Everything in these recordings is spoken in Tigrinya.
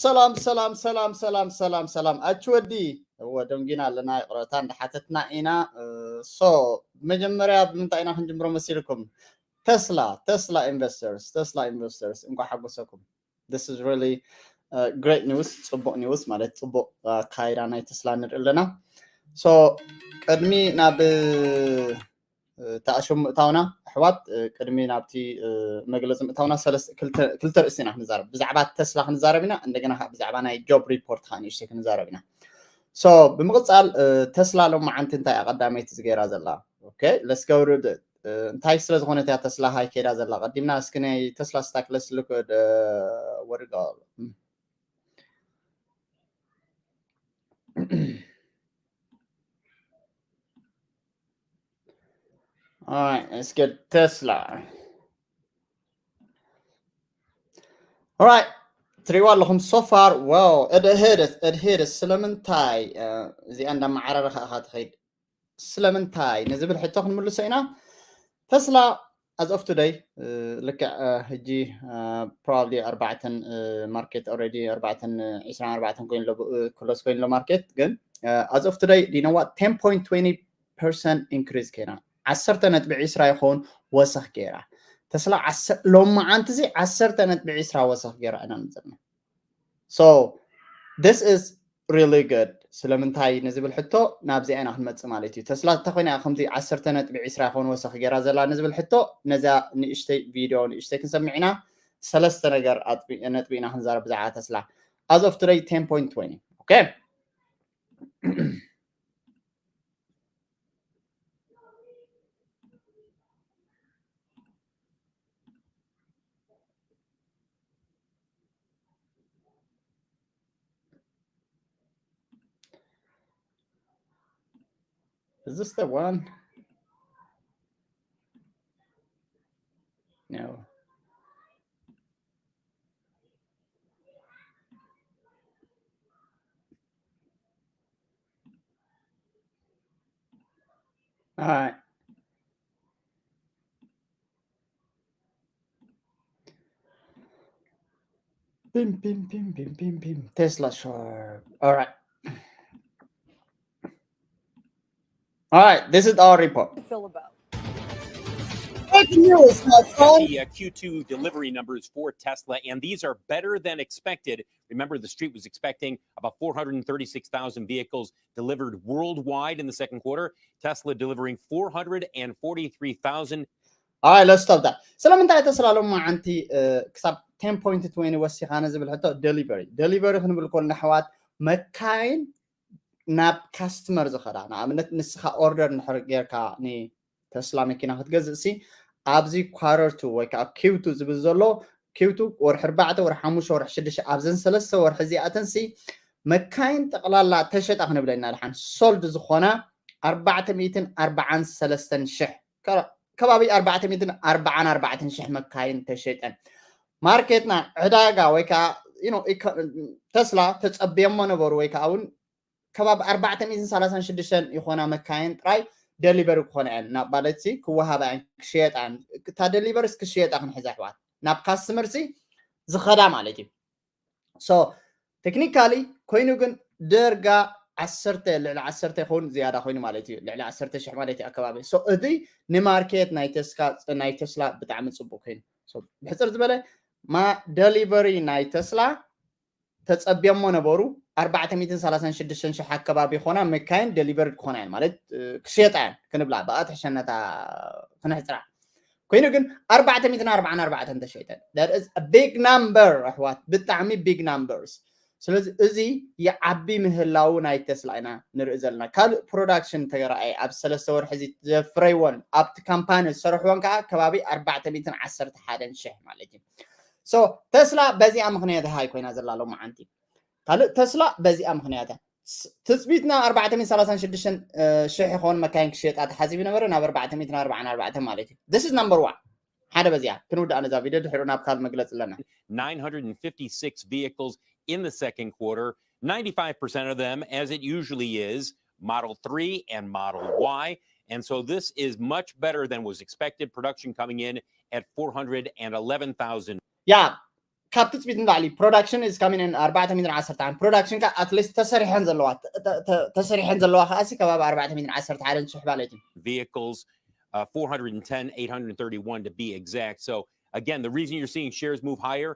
ሰላም ሰላም ሰላም ሰላም ሰላም ሰላም ኣች ወዲ እወ ደንጊና ኣለና። ይቕረታ እንዳሓተትና ኢና። ሶ መጀመርያ ብምንታይ ኢና ክንጅምሮ መሲልኩም? ተስላ ተስላ ኢንቨስተርስ ተስላ ኢንቨስተርስ እንኳ ሓጎሰኩም። This is really great news። ጽቡቕ ኒውስ ማለት ጽቡቕ ካይዳ ናይ ተስላ ንርኢ ኣለና። ሶ ቅድሚ ናብ ተኣሽሙ ምእታውና ኣሕዋት፣ ቅድሚ ናብቲ መግለፂ ምእታውና ክልተ ርእስቲ ኢና ክንዛረብ። ብዛዕባ ተስላ ክንዛረብ ኢና፣ እንደገና ብዛዕባ ናይ ጆብ ሪፖርት ከዓ ንእሽተይ ክንዛረብ ኢና። ሶ ብምቕፃል ተስላ ሎም መዓንቲ እንታይ ኣቐዳመይቲ ዝገይራ ዘላ? Okay, let's go to the እንታይ ስለ ዝኾነት እያ ተስላ ሃይ ከይዳ ዘላ? ቀዲምና እስኪ ናይ ተስላ ስታክ ለስልክ ወደ ወርጋሉ All right, let's get Tesla. All right, ትሪዋ ኣለኹም so far well it hit it hit ስለምንታይ እዚኣ እንዳመዓረረ ከዓ ትኸይድ ስለምንታይ ንዝብል ሕቶ ክንምልሶ ኢና። ተስላ as of today ልክዕ ሕጂ probably ኣርባዕተን ማርኬት already ኣርባዕተን ዒስራን ኣርባዕተን ኮይኑ ኣሎ ክሎስ ኮይኑ ኣሎ ማርኬት ግን as of today ዲነዋ ten point twenty percent increase ከይና ዓሰርተ ነጥቢ ዒስራ ይኸውን ወሰኽ ገይራ። ተስላ ሎም መዓንቲ እዚ ዓሰርተ ነጥቢ ዒስራ ወሰኽ ገይራ ኢና ንዘና። So this is really good። ስለምንታይ ንዝብል ሕቶ ናብዚኣ ኢና ክንመፅእ ማለት እዩ። ተስላ እንተኮይና ከምዚ ዓሰርተ ነጥቢ ዒስራ ይኸውን ወሰኽ ገይራ ዘላ ንዝብል ሕቶ ነዛ ንእሽተይ ቪድዮ ንእሽተይ ክንሰምዕ ኢና። ሰለስተ ነገር ነጥቢ ኢና ክንዛረብ ብዛዕባ ተስላ። As of today ten point twenty okay Is this the one? No. All right. Bim, bim, bim, bim, bim, bim. Tesla Sharp. All right. All right, this is our report. Feel about. Breaking news, my friend. The uh, Q two delivery numbers for Tesla, and these are better than expected. Remember, the street was expecting about four hundred thirty-six thousand vehicles delivered worldwide in the second quarter. Tesla delivering four hundred forty-three thousand. All right, let's stop that. ስለምንታይ ተስላ ሎም መዓንቲ ክሳብ ten point twenty ወሲኻ ንዝብል ሕቶ delivery delivery ክንብል ከሎ ኣሕዋት መካይን ናብ ካስተመር ዝኸዳ ንኣብነት ንስኻ ኦርደር እንድሕር ጌርካ ንተስላ መኪና ክትገዝእ ሲ ኣብዚ quarter two ወይ ከዓ Q two ዝብል ዘሎ Q two ወርሒ ኣርባዕተ ወርሒ ሓሙሽተ ወርሒ ሽዱሽተ ኣብዘን ሰለስተ ወርሒ እዚኣተን ሲ መካይን ጠቕላላ ተሸጣ ክንብለና ድሓን ሶልድ ዝኾና ኣርባዕተ ሚእትን ኣርባዓን ሰለስተን ሽሕ ከባቢ ኣርባዕተ ሚእትን ኣርባዓን ኣርባዕተን ሽሕ መካይን ተሸጠን። ማርኬትና ዕዳጋ ወይ ከዓ ተስላ ተፀብዮሞ ነበሩ ወይ ከዓ እውን ከባቢ ኣርባዕተ ሚእትን ሰላሳን ሽዱሽተን ይኾና መካይን ጥራይ ደሊቨሪ ክኾና እየን ናብ ማለት ክወሃባ እየን ክሽየጣ እየን። እታ ደሊቨሪስ ክሽየጣ ክንሕዛ ኣሕዋት ናብ ካስተመር ሲ ዝኸዳ ማለት እዩ። ሶ ቴክኒካሊ ኮይኑ ግን ደርጋ ዓሰርተ ልዕሊ ዓሰርተ ይኸውን ዝያዳ ኮይኑ ማለት እዩ። ልዕሊ ዓሰርተ ሽሕ ማለት እዩ ኣከባቢ። ሶ እዚ ንማርኬት ናይ ተስካ ናይ ተስላ ብጣዕሚ ፅቡቅ ኮይኑ ብሕፅር ዝበለ ማ ደሊቨሪ ናይ ተስላ ተፀብዮሞ ነበሩ ኣርባዕተ ሚእትን ሰላሳን ሽዱሽተን ሽሕ ኣከባቢ ይኾና መካይን ደሊቨሪ ክኾና እየን ማለት ክሽየጣ እየን ክንብላ ብኣትሕሸነታ ክነሕፅራ ኮይኑ ግን ኣርባዕተ ሚእትን ኣርባዓን ኣርባዕተን ተሸይጠን። That is a big number ኣሕዋት፣ ብጣዕሚ big numbers። ስለዚ እዚ ይዓቢ ምህላው ናይ ተስላ ኢና ንርኢ ዘለና። ካልእ ፕሮዳክሽን ተረኣየ ኣብ ሰለስተ ወርሒ እዚ ዘፍረይወን ኣብቲ ካምፓኒ ዝሰርሕወን ከዓ ከባቢ ኣርባዕተ ሚእትን ዓሰርተ ሓደን ሽሕ ማለት እዩ። ሶ ተስላ በዚኣ ምክንያት ሃይ ኮይና ዘላ ሎማዓንቲ። ካልእ ተስላ በዚኣ ምክንያት እያ። ትፅቢትና ኣርባዕተ ሚእትን ሰላሳን ሽዱሽተን ሽሕ ይኸውን መካይን ክሽየጣ ተሓሲቡ ነበረ ናብ ኣርባዕተ ሚእትን ኣርባዓን ኣርባዕተን ማለት እዩ። This is number one። ሓደ በዚኣ ክንውዳእ ነዛ ቪድዮ ድሕሪኡ ናብ ካልእ መግለፂ ኣለና። Nine hundred and fifty-six vehicles in the second quarter, ninety-five percent of them, as it usually is, Model three and Model Y. And so this is much better than was expected. Production coming in at four hundred eleven thousand. Yeah, ካብ ትፅቢት ንላዕሊ production is coming in ኣርባዕተ ሚእትን ዓሰርተ ሓደ production ካ at least ተሰሪሐን ዘለዋ ተሰሪሐን ዘለዋ ከዓሲ ከባቢ ኣርባዕተ ሚእትን ዓሰርተ ሓደ ሽሕ ማለት እዩ። Vehicles uh, four hundred ten, eight hundred thirty-one to be exact. So again, the reason you're seeing shares move higher,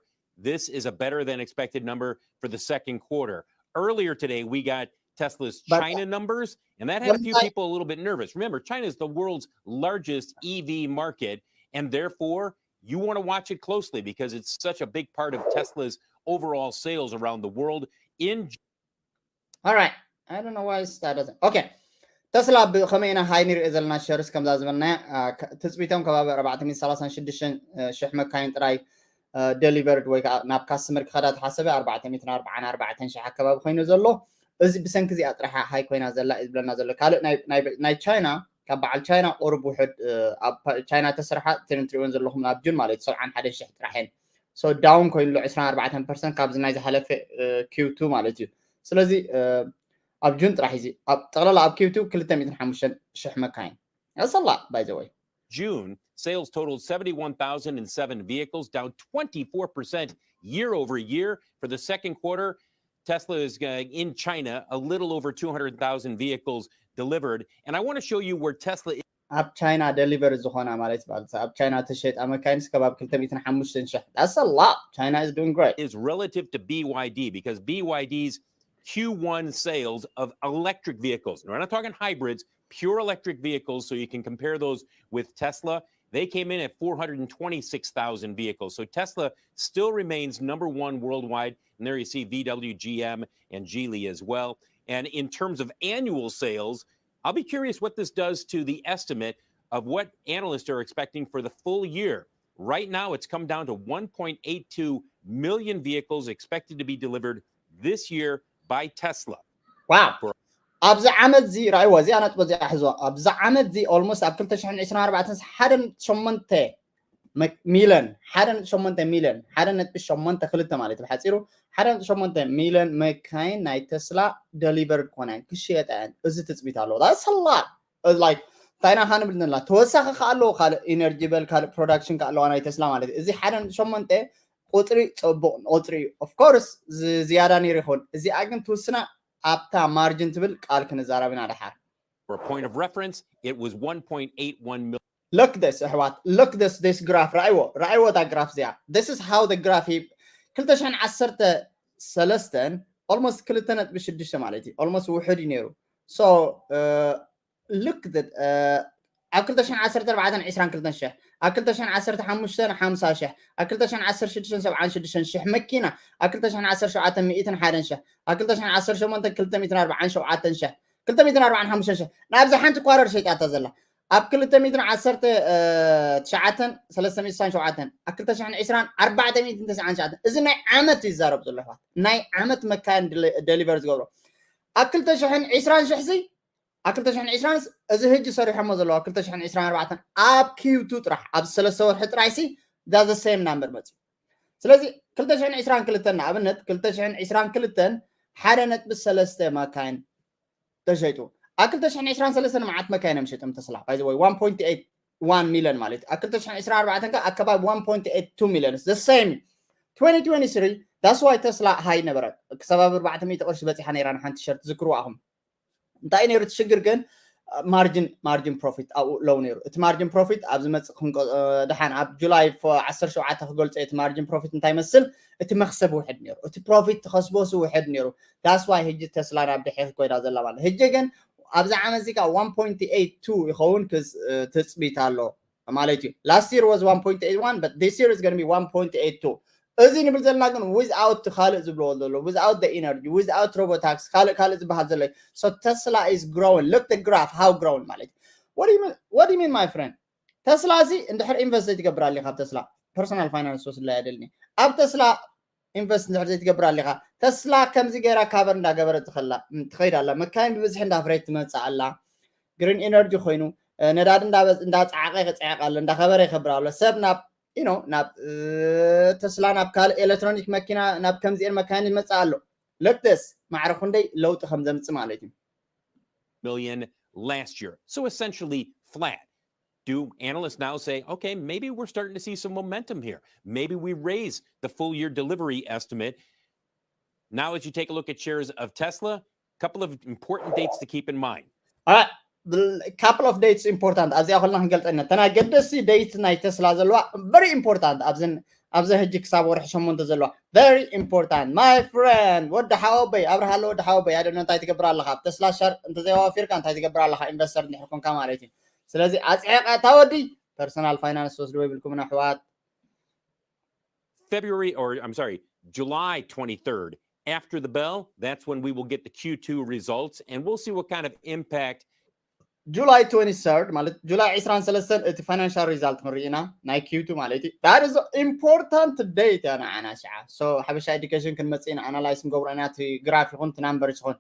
this is a better than expected number for the second quarter. Earlier today, we got Tesla's China numbers, and that had a few people a little bit nervous. Remember, China is the world's largest E V market, and therefore you want to watch it closely because it's such a big part of Tesla's overall sales around the world. In All right. I don't know why it's that doesn't. Okay. ተስላ ብኸመይ ኢና ሃይ ንሪኦ ዘለና ሸርስ ከምዛ ዝበልና ትፅቢቶም ከባቢ ኣርባዕተ ሚእትን ሰላሳን ሽዱሽተን ሽሕ መካይን ጥራይ delivered ወይ ከዓ ናብ ካስተመር ክኸዳ ተሓሰበ ኣርባዕተ ሚእትን ኣርባዓን ኣርባዕተን ሽሕ ኣካባቢ ኮይኑ ዘሎ። እዚ ብሰንኪ እዚኣ ጥራሕ ሃይ ኮይና ዘላ እዩ ዝብለና ዘሎ። ካልእ ናይ ቻይና ካብ በዓል ቻይና ቁሩብ ውሕድ ኣብ ቻይና ተሰርሓ እተን ትሪእወን ዘለኹም ናብ ጁን ማለት ሰብዓን ሓደን ሽሕ ጥራሕ እየን። So down ኮይኑ ኣሎ ዕስራን ኣርባዕተን ፐርሰንት ካብዚ ናይ ዝሓለፈ ኪው ቱ ማለት እዩ። ስለዚ ኣብ ጁን ጥራሕ እዚ ኣብ ጠቕላላ ኣብ ኪው ቱ ክልተ ሚእትን ሓሙሽተን ሽሕ መካይን። That's a lot, by the way. June, sales totaled seventy-one thousand and seven vehicles, down twenty-four percent year over year. For the second quarter, Tesla is uh, in China, a little over two hundred thousand vehicles delivered. And I want to show you where Tesla is. ኣብ ቻይና ደሊቨሪ ዝኾና ማለት ኣብ ቻይና ተሸጣ መካይንስ ከባቢ ክልተ ሚእትን ሓሙሽተን ሽሕ። That's a lot. China is doing great. Is relative to B Y D because B Y D's Q one sales of electric vehicles. We're not talking hybrids, pure electric vehicles, so you can compare those with Tesla. They came in at four hundred twenty-six thousand vehicles. So Tesla still remains number one worldwide. And there you see V W, G M, and Geely as well. And in terms of annual sales, I'll be curious what this does to the estimate of what analysts are expecting for the full year. Right now, it's come down to one point eight two million vehicles expected to be delivered this year by Tesla. Wow. ኣብዚ ዓመት እዚ ራእይዎ እዚኣ ነጥቦ እዚኣ ሕዝዋ ኣብዚ ዓመት እዚ almost ኣብ ክልተ ሽሕን ዕስራን ኣርባዕተን ሓደ ነጥቢ ሸሞንተ ሚልዮን ሓደ ነጥቢ ሸሞንተ ሚልዮን ሓደ ነጥቢ ሸሞንተ ክልተ ማለት ብሓፂሩ ሓደ ነጥቢ ሸሞንተ ሚልዮን መካይን ናይ ተስላ ደሊቨርድ ክኾና እየን ክሽየጣ እየን። እዚ ትፅቢት ኣለዎ። That's a lot. Like እንታይ ኢና ንብል ዘለና ተወሳኺ ከ ኣለዎ ካልእ ኢነርጂ በል ካልእ ፕሮዳክሽን ከ ኣለዋ ናይ ተስላ ማለት እዩ። እዚ ሓደ ነጥቢ ሸሞንተ ቁፅሪ ፅቡቕ ቁፅሪ እዩ። Of course ዝያዳ ነይሩ ይኸውን። እዚኣ ግን ትውስና ኣብታ ማርጅን ትብል ቃል ክንዛረብ ኢና ደሓር። For a point of reference, it was one point eight one million. Look this ኣሕዋት look this this graph ራእይዎ ራእይዎ እታ ግራፍ እዚኣ። This is how the graph ክልተ ሽሕን ዓሰርተ ሰለስተን almost ክልተ ነጥቢ ሽዱሽተ ማለት እዩ። Almost ውሕድ እዩ ነይሩ። So look that ኣብ ክልተ ሽሕን ዓሰርተ ኣርባዕተን ዕስራን ክልተን ሽሕ ኣብ ክልተ ሽሕን ዓሰርተ ሓሙሽተን ሓምሳ ሽሕ ኣብ ክልተ ሽሕን ዓሰርተ ሽዱሽተን ሰብዓን ሽዱሽተን ሽሕ መኪና ኣብ ክልተ ሽሕን ዓሰርተ ሸውዓተን ሚእትን ሓደን ሽሕ ኣብ ክልተ ሽሕን ዓሰርተ ሸሞንተን ክልተ ሚእትን ኣርባዓን ሸውዓተን ሽሕ ክልተ ሚእትን ኣርባዓን ሓሙሽተን ሽሕ ናብዛ ሓንቲ ኳረር ሸይጣታ ዘላ ኣብ ክልተ ሚእትን ዓሰርተ ትሽዓተን ሰለስተ ሚእትን ሸውዓተን ኣብ ክልተ ሽሕን ዕስራን ኣርባዕተ ሚእትን ተስዓን ትሽዓተን እዚ ናይ ዓመት ይዛረብ ዘሎ ኣሕዋት ናይ ዓመት መካይን ደሊቨር ዝገብሮ ኣብ ክልተ ሽሕን ዕስራን ሽሕ ሲ ኣብ ክልተ ሽሕን ዕስራን እዚ ህጂ ሰሪሖሞ ዘለዋ ክልተ ሽሕን ዕስራን ኣርባዕተን ኣብ ኪው ቱ ጥራሕ ኣብ ሰለስተ ወርሒ ጥራይ ሲ that's the same number መፅዩ። ስለዚ ክልተ ሽሕን ዕስራን ክልተን ንኣብነት ክልተ ሽሕን ዕስራን ክልተን ሓደ ነጥቢ ሰለስተ መካይን ተሸይጡ ኣብ ክልተ ሽሕን ዕስራን ሰለስተን መዓት መካይን እዮም ሸይጦም ተስላ by the way one point eight one million ማለት ኣብ ክልተ ሽሕን ዕስራን ኣርባዕተን ከ ኣከባቢ one point eight two million the same twenty twenty-three that's why ተስላ ሃይ ነበረ ክሳብ ኣብ ኣርባዕተ ሚእቲ ቅርሺ በፂሓ ነይራ ንሓንቲ ሸርት ዝክርዋ ኣኹም እንታይ ነይሩ እቲ ሽግር ግን ማርጅን ማርጅን ፕሮፊት ኣብኡ ለው ነይሩ እቲ ማርጅን ፕሮፊት ኣብ ዝመፅእ ደሓን ኣብ ጁላይ ዓሰርተ ሸውዓተ ክገልፆ እቲ ማርጅን ፕሮፊት እንታይ መስል እቲ መክሰብ ውሕድ ነይሩ እቲ ፕሮፊት ትኸስቦስ ውሕድ ነይሩ that's why ህጂ ተስላ ናብ ድሕሪ ኮይዳ ዘላ ማለት ህጂ ግን ኣብዚ ዓመት እዚ ከዓ one point eight two ይኸውን ትፅቢት ኣሎ ማለት እዩ last year was one point eight one but this year is going to be one point eight two እዚ ንብል ዘለና ግን without ካልእ ዝብልዎ ዘሎ without the energy without robotax ካልእ ካልእ ዝበሃል ዘሎ so Tesla is growing look the graph how growing ማለት እዩ what do you mean my friend ተስላ እዚ እንድሕር ኢንቨስት ዘይትገብር ኣሊኻ ኣብ ተስላ personal finance ወስድላ የደልኒ ኣብ ተስላ ኢንቨስት እንድሕር ዘይትገብር ኣሊኻ ተስላ ከምዚ ገይራ ካቨር እንዳገበረ ትኸላ ትኸይድ ኣላ መካይን ብብዝሒ እንዳፍረየት ትመፅእ ኣላ green energy ኮይኑ ነዳዲ እንዳፀዓቐ ክፅዕቕ ኣሎ እንዳኸበረ ይኸብር ኣሎ ሰብ ናብ you know ናብ ተስላ ናብ ካልእ ኤሌክትሮኒክ መኪና ናብ ከምዚኤን መካይን ይመፅእ ኣሎ look this ማዕረ ክንደይ ለውጢ ከም ዘምፅእ ማለት እዩ million last year. So essentially flat. do analysts now say, okay, maybe we're starting to see some momentum here? Maybe we raise the full year delivery estimate. Now, as you take a look at shares of Tesla, a couple of important dates to keep in mind. All right. Couple of dates important ኣብዚኣ ከለና ክንገልፀና እተን ኣገደስቲ date ናይ ተስላ ዘለዋ very important ኣብዚ ኣብዚ ሕጂ ክሳብ ወርሒ ሸሞንተ ዘለዋ very important my friend ወዲ ሓወበይ ኣብርሃለ ወዲ ሓወበይ ኣደነ እንታይ ትገብር ኣለካ ኣብ ተስላ ሸር እንተዘይዋፊርካ እንታይ ትገብር ኣለካ ኢንቨስተር እንድሕር ኮንካ ማለት እዩ ስለዚ ኣፅሒቃ እታ ወዲ personal finance ትወስድዎ ይብልኩም ኣሕዋት February, or I'm sorry, July twenty-third, after the bell, that's when we will get the Q two results, and we'll see what kind of impact. July twenty-third ማለት ጁላይ ዕስራን ሰለስተን እቲ financial result ክንርኢ ኢና ናይ Q two ማለት እዩ that is important date እያ ንዓና ሽዓ so ሓበሻ education ክንመፅእ ኢና analyse ክንገብሮ ኢና እቲ graph ይኹን እቲ number ይኹን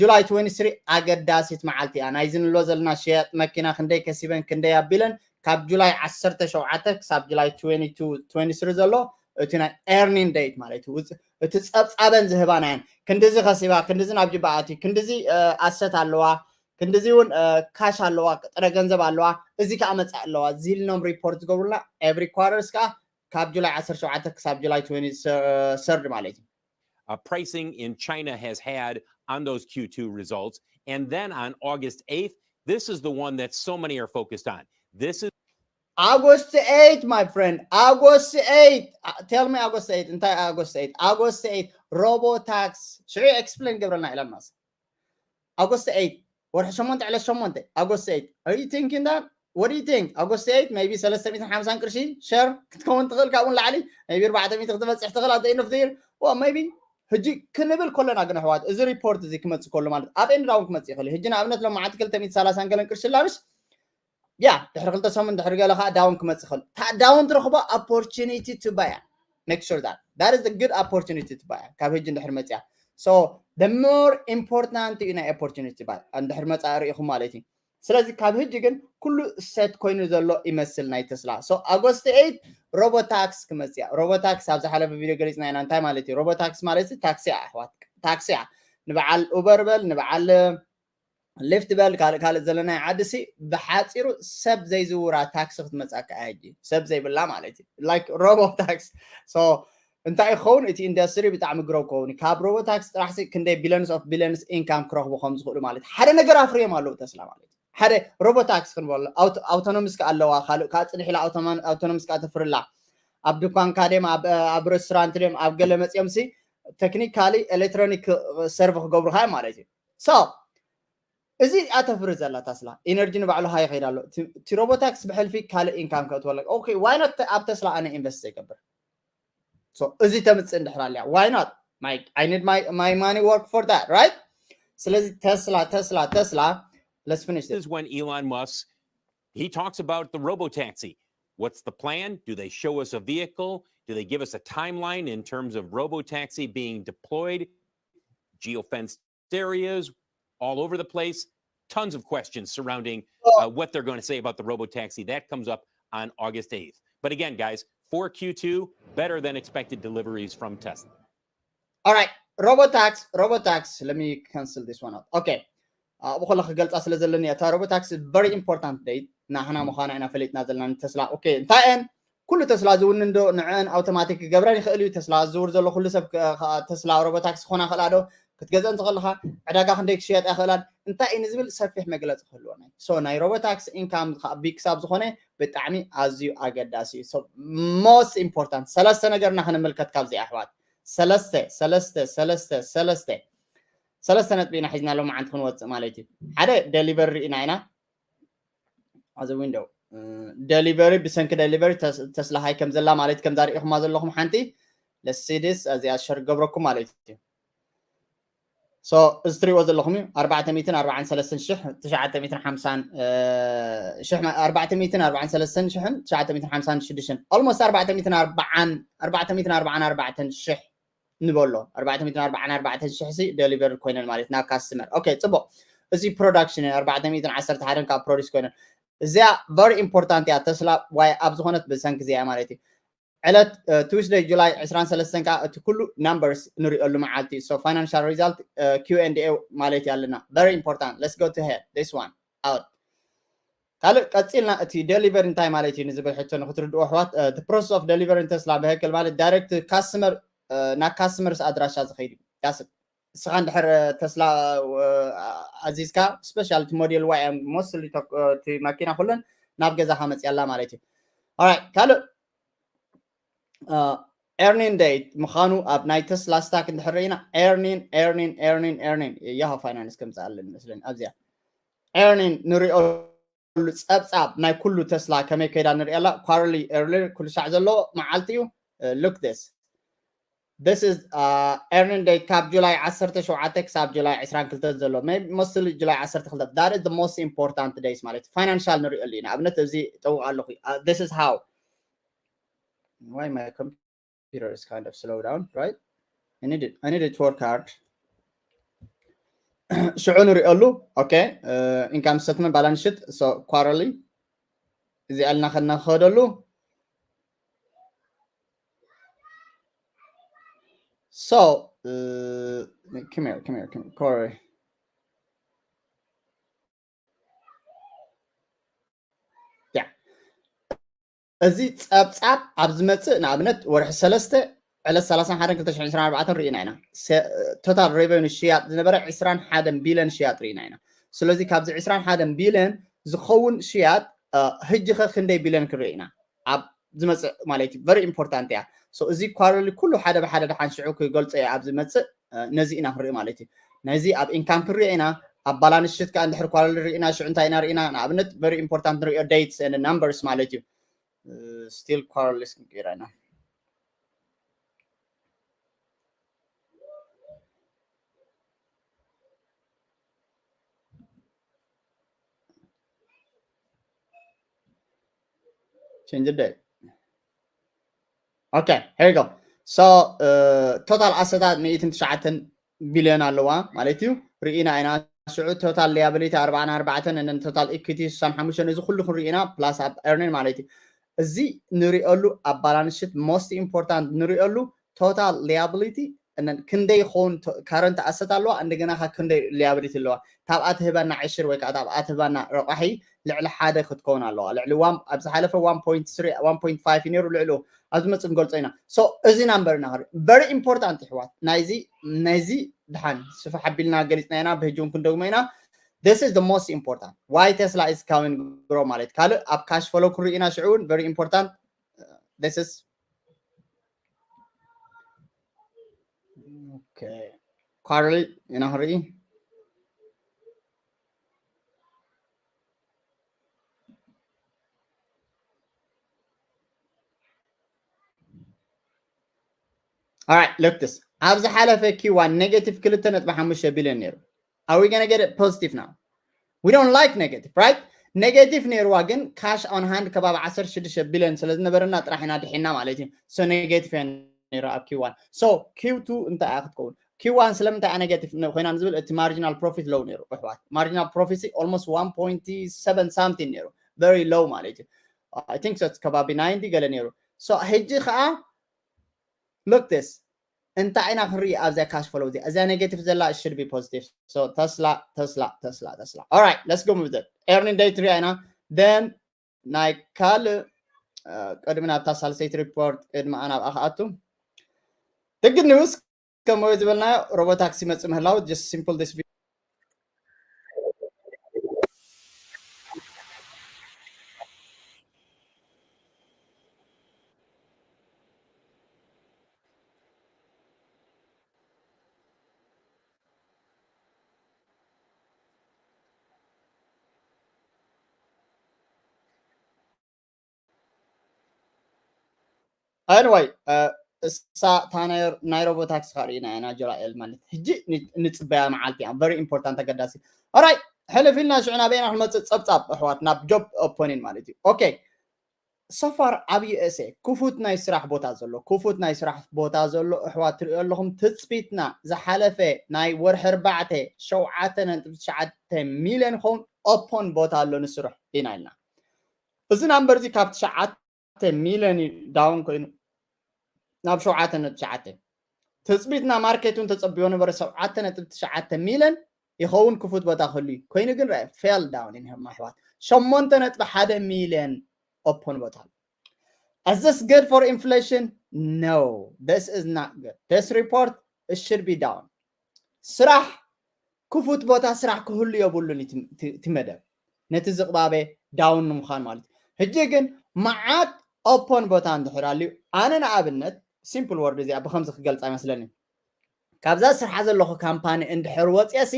July twenty-three ኣገዳሲት መዓልቲ እያ ናይዚ ንሎ ዘለና ሽያጥ መኪና ክንደይ ከሲበን ክንደይ ኣቢለን ካብ ጁላይ ዓሰርተ ሸውዓተ ክሳብ ጁላይ twenty-two twenty-three ዘሎ እቲ ናይ earning date ማለት እዩ እቲ ፀብፃበን ዝህባና እየን ክንድዚ ከሲባ ክንድዚ ናብ ጅባ ኣትዩ ክንድዚ asset ኣለዋ ክንድዚ እውን cash ኣለዋ ጥረ ገንዘብ ኣለዋ እዚ ከዓ መፅእ ኣለዋ ዝልኖም report ዝገብሩልና every quarters ከዓ ካብ ጁላይ ዓሰርተ ሸውዓተ ክሳብ ጁላይ twenty-third ማለት እዩ uh, pricing in China has had on those Q two results. And then on August eighth, this is the one that so many are focused on. This is August eighth, my friend. August eighth. Uh, tell me August eighth. እንታይ August eighth? August eighth. Robo tax. ሽዑ explain ገብረልና ኢለን ማለት August eighth. ወርሒ ሸሞንተ ዕለት ሸሞንተ August eighth. Are you thinking that? What do you think? August eighth, maybe ሰለስተ ሚእትን ሓምሳን ቅርሺ share ክትከውን ትኽእል ካብኡ ንላዕሊ maybe ኣርባዕተ ሚእቲ ክትበፅሕ ትኽእል at the end of the year. Well, maybe ሕጂ ክንብል ከለና ግን ኣሕዋት እዚ report እዚ ክመፅእ ከሎ ማለት up and down ክመፅእ ይኽእል እዩ። ሕጂ ንኣብነት ሎማዓንቲ ክልተ ሚእቲ ሰላሳን ገለን ቅርሺ ላብሽ yeah ድሕሪ ክልተ ሰሙን ድሕሪ ገለ ከዓ down ክመፅእ ይኽእል። እታ down ትረኽቦ opportunity to buy make sure that that is a good opportunity to buy ካብ ሕጂ እንድሕር መፅያ so the more important እዩ ናይ opportunity buy እንድሕር መፃ ርኢኹም ማለት እዩ። ስለዚ ካብ ሕጂ ግን ኩሉ set ኮይኑ ዘሎ ይመስል ናይ ተስላ so August eight Robotax ክመፅያ Robotax ኣብ ዝሓለፈ ቪድዮ ገሊፅና ኢና እንታይ ማለት እዩ Robotax ማለት ታክሲ ኣሕዋት ታክሲ ንበዓል Uber በል ንበዓል Lyft በል ካልእ ካልእ ዘለናይ ዓዲ ሲ ብሓፂሩ ሰብ ዘይዝውራ ታክሲ ክትመፃካ ሕጂ ሰብ ዘይብላ ማለት እዩ like Robotax so እንታይ ክኸውን እቲ industry ብጣዕሚ grow ክኸውን ካብ Robotax ጥራሕ ሲ ክንደይ billions of billions income ክረኽቡ ከም ዝኽእሉ ማለት ሓደ ነገር ኣፍርዮም ኣለዉ ተስላ ማለት ሓደ Robotax ክንበሎ autonomous ከ ኣለዋ ካልእ ከዓ ፅንሕ ኢላ autonomous ከ ተፍርላ ኣብ ድኳንካ ደም ኣብ restaurant ደም ኣብ ገለ መፅኦም ሲ technically electronic serve ክገብሩካ ማለት እዩ so እዚ ኣተፍሪ ዘላ ታስላ energy ንባዕሉ ሃይ ይኸይድ ኣሎ እቲ Robotax ብሕልፊ ካልእ income ከእትወለካ okay why not ኣብ ተስላ ኣነ invest ዘይገብር so እዚ ተምፅእ እንድሕር ኣለያ why not my I need my my money work for that right ስለዚ ተስላ ተስላ ተስላ let's finish this is when Elon Musk he talks about the robotaxi what's the plan do they show us a vehicle do they give us a timeline in terms of robotaxi being deployed geofenced areas all over the place tons of questions surrounding uh, what they're going to say about the robotaxi that comes up on August eighth but again guys four Q two better than expected deliveries from Tesla All right, Robotax, Robotax. Let me cancel this one out. Okay. ኣብኡ ከሎ ክገልፃ ስለ ዘለኒ እታ Robotax very important date ናህና ምዃና ኢና ፈሊጥና ዘለና ንተስላ okay እንታይ እየን ኩሉ ተስላ ዝውንን ዶ ንዕን automatic ክገብረን ይኽእል እዩ ተስላ ዝውር ዘሎ ኩሉ ሰብ ተስላ Robotax ክኾና ክእላ ዶ ክትገዝአን ትኽእልኻ ዕዳጋ ክንደይ ክሽየጣ ይኽእላን እንታይ እዩ ንዝብል ሰፊሕ መግለፂ ክህልዎ ናይ so ናይ Robotax income big ክሳብ ዝኾነ ብጣዕሚ ኣዝዩ ኣገዳሲ እዩ most important ሰለስተ ነገርና ክንምልከት ካብዚ ኣሕዋት ሰለስተ ሰለስተ ሰለስተ ሰለስተ ሰለስተ ነጥቢ ኢና ሒዝና ሎማዓንቲ ክንወፅእ ማለት እዩ ሓደ delivery ርኢና ኢና ኣብዚ window delivery ብሰንኪ delivery ተስላ ሃይ ከም ዘላ ማለት ከምዛ ርኢኹማ ዘለኹም ሓንቲ let's see this እዚኣ share ገብረኩም ማለት እዩ so እዚ ትሪእዎ ዘለኹም እዩ ኣርባዕተ ሚእትን ኣርባዓን ሰለስተን ሽሕ ትሽዓተ ሚእትን ሓምሳን ኣርባዕተ ሚእትን ኣርባዓን ሰለስተን ሽሕን ትሽዓተ ሚእትን ሓምሳን ሽዱሽተን almost ኣርባዕተ ሚእትን ኣርባዓን ኣርባዕተ ሚእትን ኣርባዓን ኣርባዕተን ሽሕ ንበሎ ኣርባዕተ ሚእትን ኣርባዓን ኣርባዕተን ሽሕ ሲ deliver ኮይነን ማለት ናብ customer okay ፅቡቅ እዚ production ኣርባዕተ ሚእትን ዓሰርተ ሓደን ካብ produce ኮይነን እዚኣ very important እያ ተስላ ዋይ ኣብ ዝኾነት ብሰንኪ እዚኣ ማለት እዩ ዕለት Tuesday July ዕስራን ሰለስተን ከዓ እቲ ኩሉ numbers ንሪኦሉ መዓልቲ so financial result Q and A ማለት ኣለና very important let's go to head this one out ካልእ ቀፂልና እቲ delivery እንታይ ማለት እዩ ንዝብል ሕቶ ንክትርድኡ ኣሕዋት፣ the process of delivering Tesla vehicle ማለት direct customer ናብ customers ኣድራሻ ዝኸይድ እዩ። That's it። እስኻ እንድሕር ተስላ ኣዚዝካ special እቲ ሞዴል ዋይ mostly እቲ መኪና ኩለን ናብ ገዛኻ መፅያላ ማለት እዩ። Alright፣ ካልእ earning date ምዃኑ ኣብ ናይ ተስላ ስታክ እንድሕር ርኢና earning earning earning earning ያሆ ፋይናንስ ከምፅኣለን መስለኒ ኣብዚኣ earning ንሪኦ ጸብጻብ ናይ ኩሉ ተስላ ከመይ ከይዳ ንሪኦ ኣላ። Quarterly earlier ኩሉ ሻዕ ዘሎ መዓልቲ እዩ። Look this, this is earning date ካብ ጁላይ ዓሰርተ ሸውዓተ ክሳብ ጁላይ ዕስራን ክልተን ዘሎ mostly ጁላይ ዓሰርተ ክልተ። That is the most important days ማለት ፋይናንሻል ንሪኦ ኣለና። ኣብነት እዚ ጠውቕ ኣለኹ። This is how, why my computer is kind of slow down, right? I need it, I need it to work hard. ሽዑ ንሪኦሉ። Okay, income statement፣ balance sheet, so quarterly እዚኣ ኢልና ከናኸደሉ። So uh, come here, come here, come here, Corey. Yeah, እዚ ጸብጻብ ኣብ ዝመጽእ ንኣብነት ወርሒ ሰለስተ ዕለት ሰላሳን ሓደን ክልተ ሽሕን ዕስራን ኣርባዕተን ርኢና ኢና። ቶታል ሬቨኒ ሽያጥ ዝነበረ ዕስራን ሓደን ቢልዮን ሽያጥ ርኢና ኢና። ስለዚ ካብዚ ዕስራን ሓደን ቢልዮን ዝኸውን ሽያጥ ሕጂ ኸ ክንደይ ቢልዮን ክንርኢ ኢና ኣብ ዝመጽእ ማለት እዩ። Very important እያ። So እዚ ኳርተርሊ ኩሉ ሓደ ብሓደ ደሓን ሽዑ ክገልጾ እየ ኣብ ዝመጽእ። ነዚ ኢና ክንርኢ ማለት እዩ። ነዚ ኣብ ኢንካም ክንሪኦ ኢና፣ ኣብ ባላንስ ሽት ከዓ እንድሕር ኳርተርሊ ርኢና ሽዑ እንታይ ኢና ርኢና? ንኣብነት very important ንሪኦ dates and numbers ማለት እዩ። Still ኳርተርሊ ክንቅይራ ኢና። Change the date. Okay, here you go. So total ኣሰታት ሚእትን ትሽዓተን ቢልዮን ኣለዋ ማለት እዩ። ርኢና ኢና ሽዑ ቶታል ሊያብሊቲ ኣርባዓን ኣርባዕተን and total equity ስሳን ሓሙሽተን፣ እዚ ኩሉ ክንርኢ ኢና plus ኣብ earning ማለት እዩ። እዚ ንሪኦሉ ኣብ ባላንስ ሽት most important ንሪኦሉ ቶታል ሊያብሊቲ ክንደይ ይኸውን? ካረንት ኣሰት ኣለዋ፣ እንደገና ካ ክንደይ ሊያብሊቲ ኣለዋ? ታብኣ ትህበና ዕሽር ወይ ከዓ ታብኣ ትህበና ረቋሒ ልዕሊ ሓደ ክትከውን ኣለዋ። ልዕሊ ኣብ ዝሓለፈ one point three one point five ነይሩ፣ ልዕሊ ኣብዚ መፅእ ንገልፆ ኢና። So እዚ ናምበር ኢና ክርኢ። Very important ይሕዋት። ናይዚ ናይዚ ድሓን ስፍሕ ኣቢልና ገሊፅና ኢና፣ ብህጂ እውን ክንደግሞ ኢና። This is the most important why Tesla is coming grow ማለት ካልእ ኣብ ካሽ ፍሎ ክንርኢ ኢና። ሽዑ እውን very important this is okay. ኳርተርሊ ኢና ክንርኢ። Alright, look this. ኣብ ዝሓለፈ ኪዋን ኔጌቲቭ ክልተ ነጥቢ ሓሙሽተ ቢልዮን ነይሩ። Are we gonna get it positive now? We don't like negative, right? ኔጌቲቭ ነይርዋ፣ ግን ካሽ ኦን ሃንድ ከባቢ ዓሰርተ ሽዱሽተ ቢልዮን ስለ ዝነበረና ጥራሕ ኢና ድሒና ማለት እዩ። So ኔጌቲቭ እያ ነይራ ኣብ ኪዋን። So ኪው ቱ እንታይ እያ ክትከውን? ኪዋን ስለምንታይ እያ ኔጌቲቭ ኮይና ንዝብል እቲ ማርጂናል ፕሮፊት ሎው ነይሩ ኣሕዋት። ማርጂናል ፕሮፊት almost one point seven something ነይሩ፣ very low ማለት እዩ። I think so ከባቢ ናይንቲ ገለ ነይሩ። So ሕጂ ከዓ look this, እንታይ ኢና ክንርኢ ኣብዚያ ካሽ ፍሎው እዚኣ? እዚያ ኔጌቲቭ ዘላ should be positive። So ተስላ ተስላ ተስላ ተስላ። Alright, let's go with that. Earning date ሪኣ ኢና። Then ናይ ካልእ ቅድሚ ናብታ ሳልሰይቲ ሪፖርት ቅድሚ ኣናብኣ ክኣቱ፣ the good news ከም ዝበልናዮ ሮቦታክሲ መፅእ ምህላው just simple this video. Anyway, እሳ እታ ናይ ሮቦታክሲ ካ ርኢና ኢና ጆራኤል ማለት ሕጂ ንፅበያ መዓልቲ እያ። Very important፣ ኣገዳሲ። Alright፣ ሕልፍ ኢልና ሽዑ ናበይና ክንመፅእ? ፀብፃብ ኣሕዋት ናብ ጆብ ኦፖኒን ማለት እዩ። Okay, so far ኣብ USA ክፉት ናይ ስራሕ ቦታ ዘሎ፣ ክፉት ናይ ስራሕ ቦታ ዘሎ ኣሕዋት ትሪኦ ኣለኹም። ትፅቢትና ዝሓለፈ ናይ ወርሒ ኣርባዕተ ሸውዓተ ነጥቢ ትሽዓተ ሚልዮን ኸውን ኦፖን ቦታ ኣሎ ንስራሕ ኢና ኢልና። እዚ ናምበር እዚ ካብ ትሽዓተ ሚልዮን እዩ ዳውን ኮይኑ ናብ ሸውዓተ ነጥቢ ትሽዓተ። ትፅቢትና ማርኬት እውን ተፀብዮ ነበረ ሸውዓተ ነጥቢ ትሽዓተ ሚልዮን። ይኸውን ክፉት ቦታ ክህሉ እዩ። ኮይኑ ግን ርአ፣ fell down in ኣሕዋት፣ ሸሞንተ ነጥቢ ሓደ ሚልዮን open ቦታ ኣሎ። Is this good for inflation? No, this is not good. This report, it should be down. ስራሕ ክፉት ቦታ ስራሕ ክህሉ የብሉን እዩ እቲ መደብ፣ ነቲ ዝቕባበ ዳውን ንምዃን ማለት እዩ። ሕጂ ግን መዓት ኦፖን ቦታ እንድሕር ኣልዩ፣ ኣነ ንኣብነት ሲምፕል ወርድ እዚኣ ብከምዚ ክገልፃ ይመስለኒ። ካብዛ ስርሓ ዘለኹ ካምፓኒ እንድሕር ወፅየ ሲ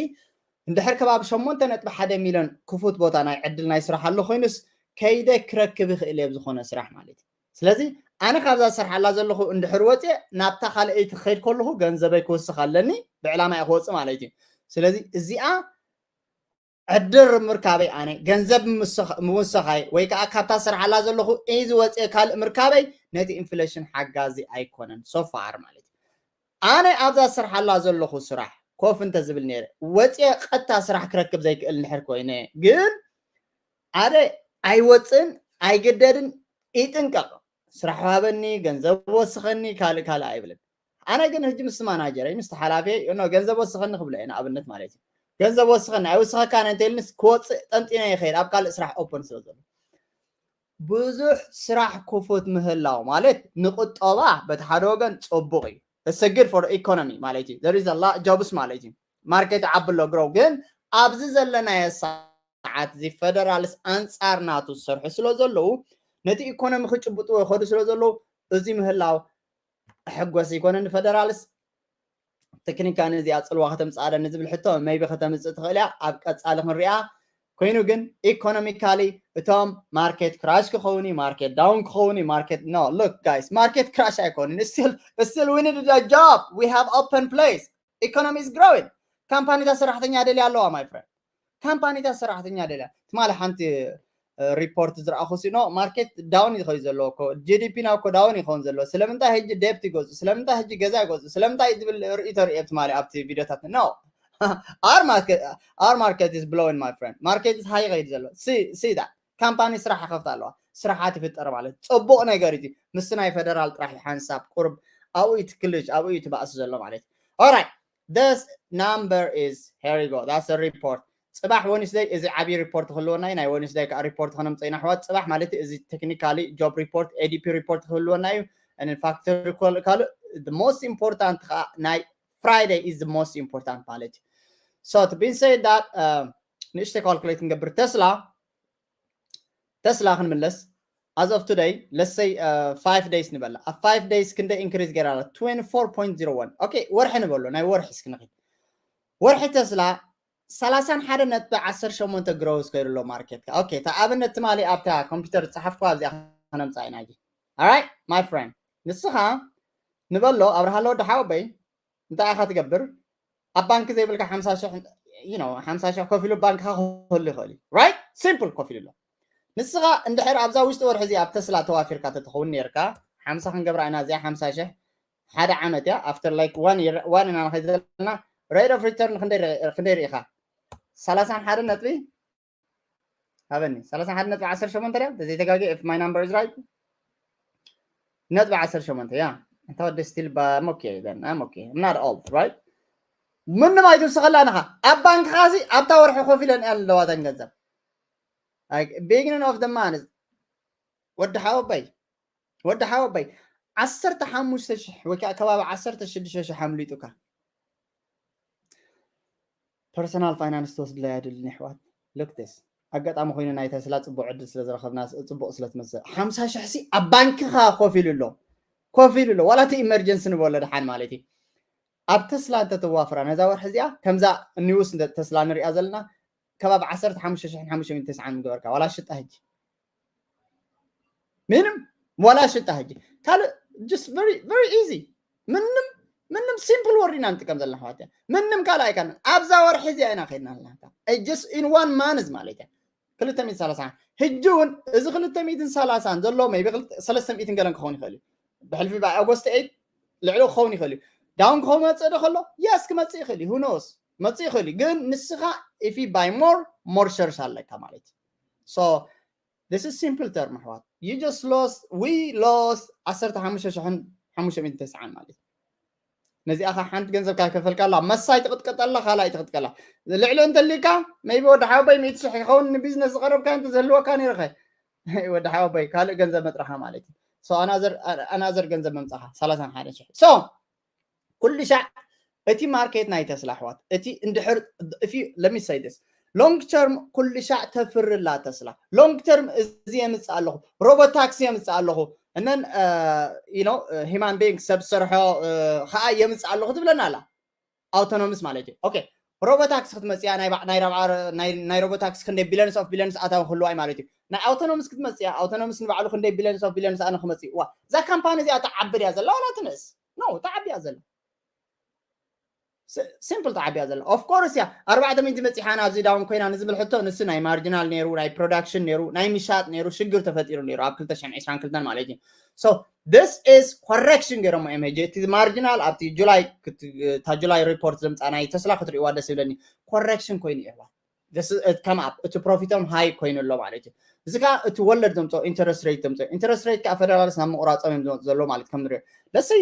እንድሕር ከባቢ ሸሞንተ ነጥቢ ሓደ ሚልዮን ክፉት ቦታ ናይ ዕድል ናይ ስራሕ ኣሎ ኮይኑስ ከይደ ክረክብ ይኽእል እየ ብዝኾነ ስራሕ ማለት እዩ። ስለዚ ኣነ ካብዛ ስርሓላ ዘለኹ እንድሕር ወፅየ ናብታ ካልኣይቲ ክኸይድ ከለኹ ገንዘበይ ክውስኽ ኣለኒ፣ ብዕላማ እየ ክወፅእ ማለት እዩ። ስለዚ እዚኣ ዕድል ምርካበይ ኣነ ገንዘብ ምውሳኻይ ወይ ከዓ ካብታ ስርሓላ ዘለኹ እዚ ወፅየ ካልእ ምርካበይ ነቲ ኢንፍሌሽን ሓጋዚ ኣይኮነን ሶፋር ማለት እዩ። ኣነ ኣብዛ ስርሓላ ዘለኹ ስራሕ ኮፍ እንተዝብል ነይረ ወፅየ ቀጥታ ስራሕ ክረክብ ዘይክእል እንድሕር ኮይነ ግን ኣደ ኣይወፅእን ኣይግደድን ይጥንቀቕ። ስራሕ ሃበኒ፣ ገንዘብ ወስኸኒ፣ ካልእ ካልእ ኣይብልን። ኣነ ግን ሕጂ ምስ ማናጀረይ ምስ ተሓላፊ ኖ ገንዘብ ወስኸኒ ክብሎ እየ ንኣብነት ማለት እዩ። ገንዘብ ወስኸኒ ኣይወስኸካን እንተልንስ ክወፅእ ጠንጢነ ይኸይድ ኣብ ካልእ ስራሕ ኦፐን ስለ ዘሎ ብዙሕ ስራሕ ክፉት ምህላው ማለት ንቁጠባ በቲ ሓደ ወገን ፅቡቅ እዩ። It's good for economy ማለት እዩ። There is a lot jobs ማለት እዩ። ማርኬት ዓቢ ኣሎ ግሮው ግን ኣብዚ ዘለናዮ ሰዓት እዚ ፌደራልስ ኣንፃር ናቱ ዝሰርሑ ስለ ዘለዉ ነቲ ኢኮኖሚ ክጭብጥዎ ይኸዱ ስለ ዘለዉ እዚ ምህላው ሕጎስ ይኮነ ንፌደራልስ ቴክኒካን እዚኣ ፅልዋ ከተምፅኣለኒ ዝብል ሕቶ maybe ከተምፅእ ትኽእል እያ ኣብ ቀፃሊ ክንሪኣ ኮይኑ ግን ኢኮኖሚካሊ እቶም ማርኬት ክራሽ ክኸውን እዩ ማርኬት ዳውን ክኸውን እዩ ማርኬት no look guys ማርኬት ክራሽ ኣይኮንን still still we need a job we have open place economy is growing ካምፓኒታት ሰራሕተኛ ደልያ ኣለዋ my friend ካምፓኒታት ሰራሕተኛ ደልያ ትማሊ ሓንቲ ሪፖርት ዝረኣኹ ሲኖ ማርኬት ዳውን ይኸዩ ዘለዎ እኮ ጂዲፒ ና እኮ ዳውን ይኸውን ዘለዎ ስለምንታይ ሕጂ ደብት ይገዙ ስለምንታይ ሕጂ ገዛ ይገዙ ስለምንታይ ዝብል ርእቶ ርእየ ትማሊ ኣብቲ ቪዲዮታት no our market our market is blowing my friend market is high ይኸይድ ዘሎ see that ካምፓኒ ስራሕ ይኸፍት ኣለዋ ስራሓት ይፍጠር ማለት ፅቡቅ ነገር እዩ ምስ ናይ ፌደራል ጥራሕ ሓንሳብ ቁርብ ኣብኡ እዩ ትክልጅ ኣብኡ እዩ ትባእስ ዘሎ ማለት alright this number is here you go that's a report ፅባሕ ወንስደይ እዚ ዓብዪ ሪፖርት ክህልወና እዩ ናይ ወንስደይ ከዓ ሪፖርት ከነምፀ ኢና ኣሕዋት ፅባሕ ማለት እዚ ቴክኒካሊ ጆብ ሪፖርት ኤዲፒ ሪፖርት ክህልወና እዩ factory ካልእ most important ከዓ ናይ Friday is the most important ማለት እዩ so to be said that ንእሽተይ ካልኩሌት ንገብር ተስላ ተስላ ክንምለስ as of today let's say five days ንበላ ኣብ five days ክንደይ increase ገይራ ኣላ twenty four point zero one okay ወርሒ ንበሎ ናይ ወርሒ እስኪ ንኺድ ወርሒ ተስላ ሰላሳን ሓደ ነጥቢ ዓሰርተ ሸሞንተ ግሮውስ ከይዱ ኣሎ ማርኬት okay እታ ኣብነት ትማሊ ኣብታ ኮምፒውተር ዝፀሓፍኩ ኣብዚኣ ከነምፃ ኢና ጂ alright my friend ንስኻ ንበሎ ኣብርሃሎ ወዲ ሓወበይ እንታይ ኢኻ ትገብር ኣብ ባንክ ዘይብልካ ሓምሳ ሽሕ ሓምሳ ሽሕ ኮፍ ኢሉ ባንክኻ ክህሉ ይኽእል እዩ right simple ኮፍ ኢሉ ኣሎ ንስኻ እንድሕር ኣብዛ ውሽጢ ወርሒ እዚኣ ኣብ ተስላ ተዋፊርካ ተትኸውን ነርካ ሓምሳ ክንገብራ ኢና እዚኣ ሓምሳ ሽሕ ሓደ ዓመት እያ after like one year one ኢና ንኸይድ ዘለና rate of return ክንደይ ርኢኻ ሰላሳን ሓደ ነጥቢ ሃበኒ ሰላሳን ሓደ ነጥቢ ዓሰርተ ሸሞንተ ድያ ተዘይተጋጊ if my number is right ነጥቢ ዓሰርተ ሸሞንተ yeah እንተ ወዲ still I'm okay then I'm okay I'm not old right ምንም ኣይትውስኸላ ንኻ ኣብ ባንክኻ ሲ ኣብታ ወርሒ ኮፍ ኢለን እያን ኣለዋተን ገንዘብ beginning of the month ወዲ ሓወበይ ወዲ ሓወበይ ዓሰርተ ሓሙሽተ ሽሕ ወይ ከዓ ከባቢ ዓሰርተ ሽዱሽተ ሽሕ ኣምሊጡካ personal finance ትወስድላ እያ ድልኒ ኣሕዋት look this ኣጋጣሚ ኮይኑ ናይ ተስላ ፅቡቅ ዕድል ስለ ዝረኸብና ፅቡቅ ስለ ትመስል ሓምሳ ሽሕ ሲ ኣብ ባንክኻ ኮፍ ኢሉ ኣሎ ኮፍ ኢሉ ኣሎ ዋላ እቲ emergency ንበሎ ድሓን ማለት እዩ ኣብ ተስላ እንተተዋፍራ ነዛ ወርሒ እዚኣ ከምዛ news ተስላ ንሪኣ ዘለና ከባቢ ዓሰርተ ሓሙሽተ ሽሕን ሓሙሽተ ሚእትን ተስዓን ምገበርካ ዋላ ሽጣ ሕጂ ምንም ዋላ ሽጣ ሕጂ ካልእ just very very easy ምንም ምንም simple word ኢና ንጥቀም ዘለና ኣሕዋት ምንም ካልእ ኣይካን ኣብዛ ወርሒ እዚኣ ኢና ከድና ኣለና just in one month ማለት እያ ክልተ ሚእትን ሰላሳን ሕጂ እውን እዚ ክልተ ሚእትን ሰላሳን ዘሎ maybe ሰለስተ ሚእትን ገለን ክኸውን ይኽእል እዩ ብሕልፊ by August eight ልዕሊ ክኸውን ይኽእል እዩ down ክመፅእ ዶ ከሎ yes ክመፅእ ይኽእል እዩ who knows መፅእ ይኽእል እዩ ግን ንስኻ if you buy more more shares ኣለካ ማለት እዩ so this is simple term ኣሕዋት you just lost we lost ዓሰርተ ሓሙሽተ ሽሕን ሓሙሽተ ሚእትን ተስዓን ማለት እዩ ነዚኣ ከ ሓንቲ ገንዘብ ካከፈልካ ኣላ፣ መሳይ ትቕጥቀጠላ፣ ካልኣይ ትቕጥቀላ። ልዕሊ እንተሊካ maybe ወዲ ሓወቦይ ሚእቲ ሽሕ ይኸውን ንቢዝነስ ዝቐረብካ እንተ ዝህልወካ ነይርኸ? ወዲ ሓወቦይ ካልእ ገንዘብ መጥራኻ ማለት እዩ። So ኣናዘር ኣናዘር ገንዘብ መምጻኻ ሰላሳን ሓደን ሽሕ። So ኩሉ ሻዕ እቲ ማርኬት ናይ ተስላ ኣሕዋት፣ እቲ እንድሕር if you let me say this, long term ኩሉ ሻዕ ተፍርላ ተስላ። Long term እዚ የምጽእ ኣለኹ፣ ሮቦታክሲ የምጽእ ኣለኹ፣ እነን you know human being ሰብ ሰርሖ ከዓ የምጽእ ኣለኹ ትብለና ኣላ። ኣውቶኖምስ ማለት እዩ። ኦኬ፣ ሮቦታክሲ ክትመጽያ ናይ ባ- ናይ ረብዓ ናይ ናይ ሮቦታክሲ ክንደይ ቢሊዮንስ ኦፍ ቢሊዮንስ ኣታዊ ክህልዋ እዩ ማለት እዩ። ናይ ኣውቶኖምስ ክትመጽያ፣ ኣውቶኖምስ ንባዕሉ ክንደይ ቢሊዮንስ ኦፍ ቢሊዮንስ ኣነ ክመጽእ እዩ። ዋ፣ እዛ ካምፓኒ እዚኣ ትዓቢ ድያ ዘላ ዋላ ትንእስ? ኖ፣ ትዓቢ እያ ዘላ። ሲምፕል፣ ትዓቢ እያ ዘላ። Of course እያ፣ ኣርባዕተ ሚእቲ በጺሓ ናብዚ ዳውን ኮይና ንዝብል ሕቶ፣ ንሱ ናይ ማርጂናል ነይሩ፣ ናይ ፕሮዳክሽን ነይሩ፣ ናይ ምሻጥ ነይሩ፣ ሽግር ተፈጢሩ ነይሩ ኣብ ክልተ ሽሕን ዕስራን ክልተን ማለት እዩ። So this is correction ገይሮሞ እዮም። ሕጂ እቲ ማርጂናል ኣብቲ ጁላይ ክት- እታ ጁላይ ሪፖርት ዘምጻ ናይ ተስላ ክትርእይዋ ደስ ይብለኒ። ኮረክሽን ኮይኑ እዩ። This is come up፣ እቲ ፕሮፊቶም ሃይ ኮይኑ ኣሎ ማለት እዩ። እዚ ከዓ እቲ ወለድ ዘምፅኦ፣ ኢንተረስት ሬት ዘምፅኦ። ኢንተረስት ሬት ከዓ ፌደራልስ ናብ ምቁራፆም እዮም ዝመፁ ዘሎ ማለት ከም ንሪኦ። Let's say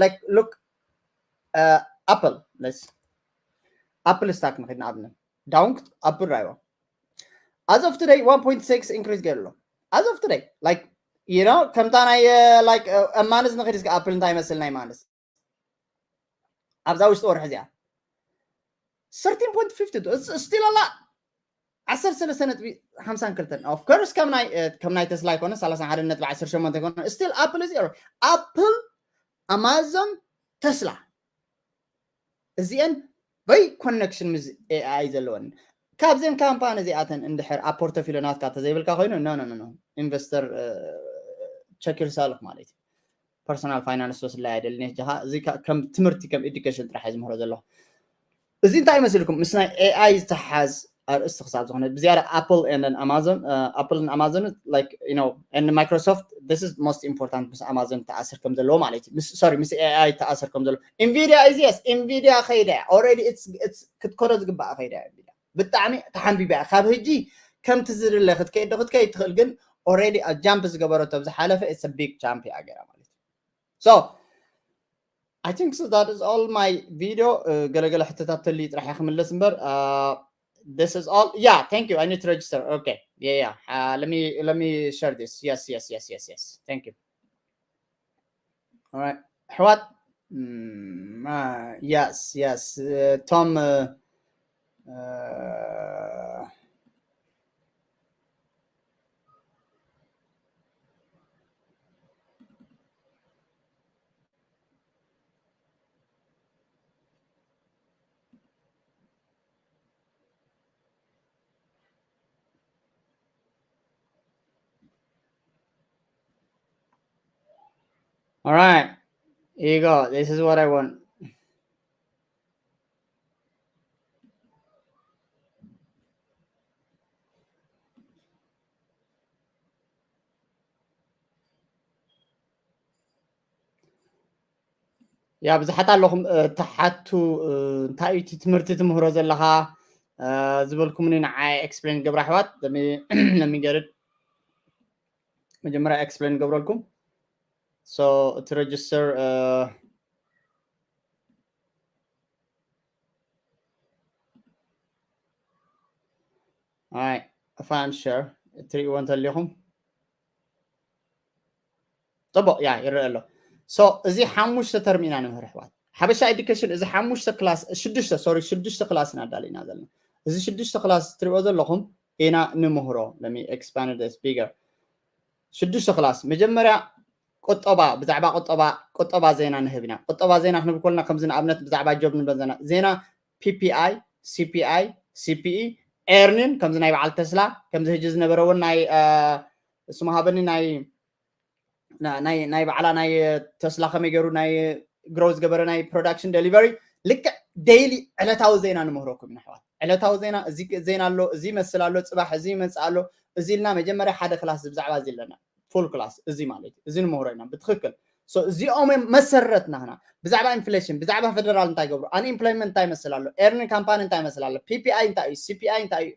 like look ኣፕል፣ ኣፕል ስታክ ንክድ ንኣብነት ዳውን ኣፕል ራይዋ as of today one point six ኢንክሪዝ ገይሩ ኣሎ። As of today like you know ከምታ ናይ like ማንስ ንክድ እስከ ኣፕል እንታይ ይመስል ናይ ማንስ ኣብዛ ውሽጢ ወርሒ እዚኣ thirteen point fifty two ስቲል ኣላ ዓሰርተ ሰለስተ ነጥቢ ሓምሳን ክልተን። Of course ከም ናይ ከም ናይ ተስላ ኣይኮነ ሰላሳ ሓደ ነጥቢ ዓሰርተ ሸሞንተ ኣይኮነ። ስቲል ኣፕል እዚ ኣፕል ኣማዞን ተስላ እዚአን በይ ኮነክሽን ምስ ኤኣይ ዘለወን ካብዘን ካምፓኒ እዚኣተን እንድሕር ኣብ ፖርቶፊሎ ናትካ ተዘይብልካ ኮይኑ ኖ ኖ ኖ ኢንቨስተር ቸክ ዩርሰልፍ ማለት እዩ። ፐርሶናል ፋይናንስ ወስድላይ ኣይደልን እየ ጃኻ። እዚ ከ- ከም ትምህርቲ ከም ኤዱኬሽን ጥራሕ እየ ዝምህሮ ዘለኹ። እዚ እንታይ ይመስልኩም? ምስ ናይ ኤኣይ ዝተሓዝ ኣርእስቲ ክሳብ ዝኾነ ብዝያዳ ኣፕል and ኣማዞን ኣፕልን ኣማዞን like you know and Microsoft this is most important ምስ ኣማዞን ተኣስር ከም ዘለዎ ማለት እዩ። ምስ sorry ምስ ኤኣይ ተኣስር ከም ዘለዎ ኢንቪዲያ is yes ኢንቪዲያ ከይዳ እያ already it's it's ክትከዶ ዝግባኣ ከይዳ እያ ኢንቪዲያ ብጣዕሚ ተሓንቢባ እያ ካብ ህጂ ከምቲ ዝድለ ክትከይድ ክትከይድ ትኽእል ግን already ጃምፕ ዝገበረቶ ብዝሓለፈ it's big ጃምፕ እያ ገይራ ማለት እዩ። So I think so that is all my video ገለገለ ሕተታት ተልዩ ጥራሕ እየ ክምለስ እምበር this is all yeah thank you I need to register okay yeah yeah uh, let me let me share this yes yes yes yes yes thank you all right ኣሕዋት mm, uh, yes yes uh, Tom uh, uh, All right, here you go. This is what I want. ያ ብዙሓት ኣለኹም ትሓቱ እንታይ እዩ እቲ ትምህርቲ ትምህሮ ዘለኻ ዝበልኩምኒ ንዓይ ኤክስፕሌን ገብረ ኣሕዋት ለሚገርድ መጀመርያ ኤክስፕሌን ገብረልኩም እቲ ረጅስተር ኣይ ፋን ሸር እትሪእዎ እንተሊኹም ፅቡቅ ያ ይረአ ኣሎ። So እዚ ሓሙሽተ ተርም ኢና ንምህር ኣሕዋት ሓበሻ ኤዱኬሽን እዚ ሓሙሽተ ክላስ ሽዱሽተ ሶሪ ሽዱሽተ ክላስ ኢና ኣዳሊእና ዘለና። እዚ ሽዱሽተ ክላስ እትሪእዎ ዘለኹም ኢና ንምህሮ። Let me expand this bigger። ሽዱሽተ ክላስ መጀመርያ ቁጠባ ብዛዕባ ቁጠባ ቁጠባ ዜና ንህብ ኢና። ቁጠባ ዜና ክንብል ከለና ከምዚ ንኣብነት ብዛዕባ ጆብ ንብል ዘለና ዜና ፒፒኣይ፣ ሲፒኣይ፣ ሲፒኢ ኤርኒን ከምዚ ናይ በዓል ተስላ ከምዚ ህጂ ዝነበረ እውን ናይ ስሙ ሃበኒ ናይ ናይ ባዕላ ናይ ተስላ ከመይ ገይሩ ናይ ግሮ ዝገበረ ናይ ፕሮዳክሽን ደሊቨሪ ልክዕ ደይሊ ዕለታዊ ዜና ንምህረኩም ኢና ኣሕዋት። ዕለታዊ ዜና እዚ ዜና ኣሎ፣ እዚ ይመስል ኣሎ፣ ፅባሕ እዚ ይመፅእ ኣሎ፣ እዚ ኢልና መጀመርያ ሓደ ክላስ ብዛዕባ እዚ ኣለና። ፉል ክላስ እዚ ማለት እዩ። እዚ ንምህሮ ኢና ብትክክል። እዚኦም እዮም መሰረት ናህና። ብዛዕባ ኢንፍሌሽን፣ ብዛዕባ ፌደራል እንታይ ገብሩ፣ ኣንኢምፕሎይመንት እንታይ ይመስል ኣሎ፣ ኤርኒንግ ካምፓኒ እንታይ ይመስል ኣሎ፣ ፒፒኣይ እንታይ እዩ፣ ሲፒኣይ እንታይ እዩ፣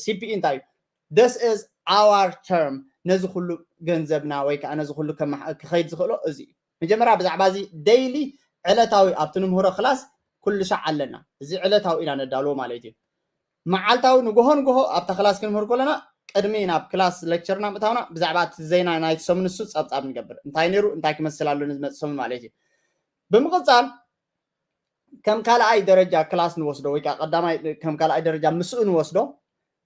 ሲፒኢ እንታይ እዩ። This is our term። ነዚ ኩሉ ገንዘብና ወይ ከዓ ነዚ ኩሉ ክኸይድ ዝኽእሎ እዚ እዩ። መጀመርያ ብዛዕባ እዚ ደይሊ ዕለታዊ ኣብቲ ንምህሮ ክላስ ኩሉ ሻዕ ኣለና። እዚ ዕለታዊ ኢና ነዳልዎ ማለት እዩ። መዓልታዊ ንግሆ ንግሆ ኣብታ ክላስ ክንምህር ከለና ቅድሚ ናብ ክላስ ሌክቸርና ምእታውና ብዛዕባ እቲ ዜና ናይቲ ሰሙን ንሱ ጸብጻብ ንገብር። እንታይ ነይሩ፣ እንታይ ክመስል ኣሎ ንዝመጽእ ሰሙን ማለት እዩ። ብምቕጻል ከም ካልኣይ ደረጃ ክላስ ንወስዶ ወይ ከዓ ቀዳማይ ከም ካልኣይ ደረጃ ምስኡ ንወስዶ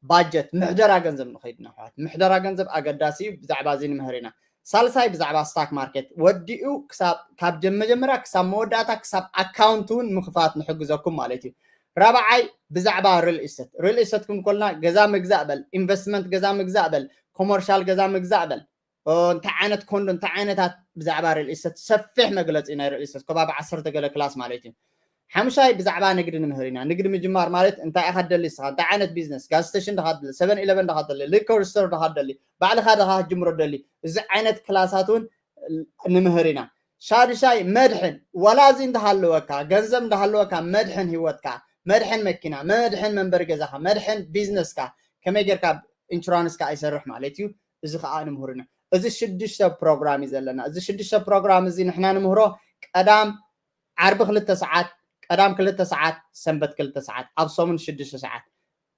ባጀት ምሕደራ ገንዘብ ንኸይድ ኢና ኣሕዋት። ምሕደራ ገንዘብ ኣገዳሲ እዩ። ብዛዕባ እዚ ንምህር ኢና። ሳልሳይ ብዛዕባ ስታክ ማርኬት ወዲኡ ክሳብ ካብ ጀ- መጀመርያ ክሳብ መወዳእታ ክሳብ ኣካውንት እውን ምኽፋት ንሕግዘኩም ማለት እዩ። ራብዓይ ብዛዕባ ሪል ኢስተት ሪል ኢስተት ክንኮልና ገዛ ምግዛእ በል፣ ኢንቨስትመንት ገዛ ምግዛእ በል፣ ኮመርሻል ገዛ ምግዛእ በል፣ እንታይ ዓይነት ኮንዶ እንታይ ዓይነታት ብዛዕባ ሪል ኢስተት ሰፊሕ መግለፂ ናይ ሪል ኢስተት ከባቢ ዓሰርተ ገለ ክላስ ማለት እዩ። ሓሙሻይ ብዛዕባ ንግዲ ንምህር ኢና። ንግዲ ምጅማር ማለት እንታይ ኢኻ ደሊ እስኻ እንታይ ዓይነት ቢዝነስ ጋዝ ስቴሽን ዳኻ ደሊ ሰቨን ኢለቨን ዳኻ ደሊ ሊኮር ስቶር ዳኻ ደሊ ባዕልኻ ዳኻ ጅምሮ ደሊ እዚ ዓይነት ክላሳት እውን ንምህር ኢና። ሻድሻይ መድሕን ዋላ እዚ እንዳሃለወካ ገንዘብ እንዳሃለወካ መድሕን ህይወትካ መድሕን መኪና መድሕን መንበሪ ገዛኻ መድሕን ቢዝነስካ ከመይ ጌርካ ኢንሹራንስካ ኣይሰርሕ ማለት እዩ። እዚ ከዓ ንምህር ኢና። እዚ ሽዱሽተ ፕሮግራም እዩ ዘለና። እዚ ሽዱሽተ ፕሮግራም እዚ ንሕና ንምህሮ ቀዳም ዓርቢ ክልተ ሰዓት ቀዳም ክልተ ሰዓት ሰንበት ክልተ ሰዓት ኣብ ሰሙን ሽዱሽተ ሰዓት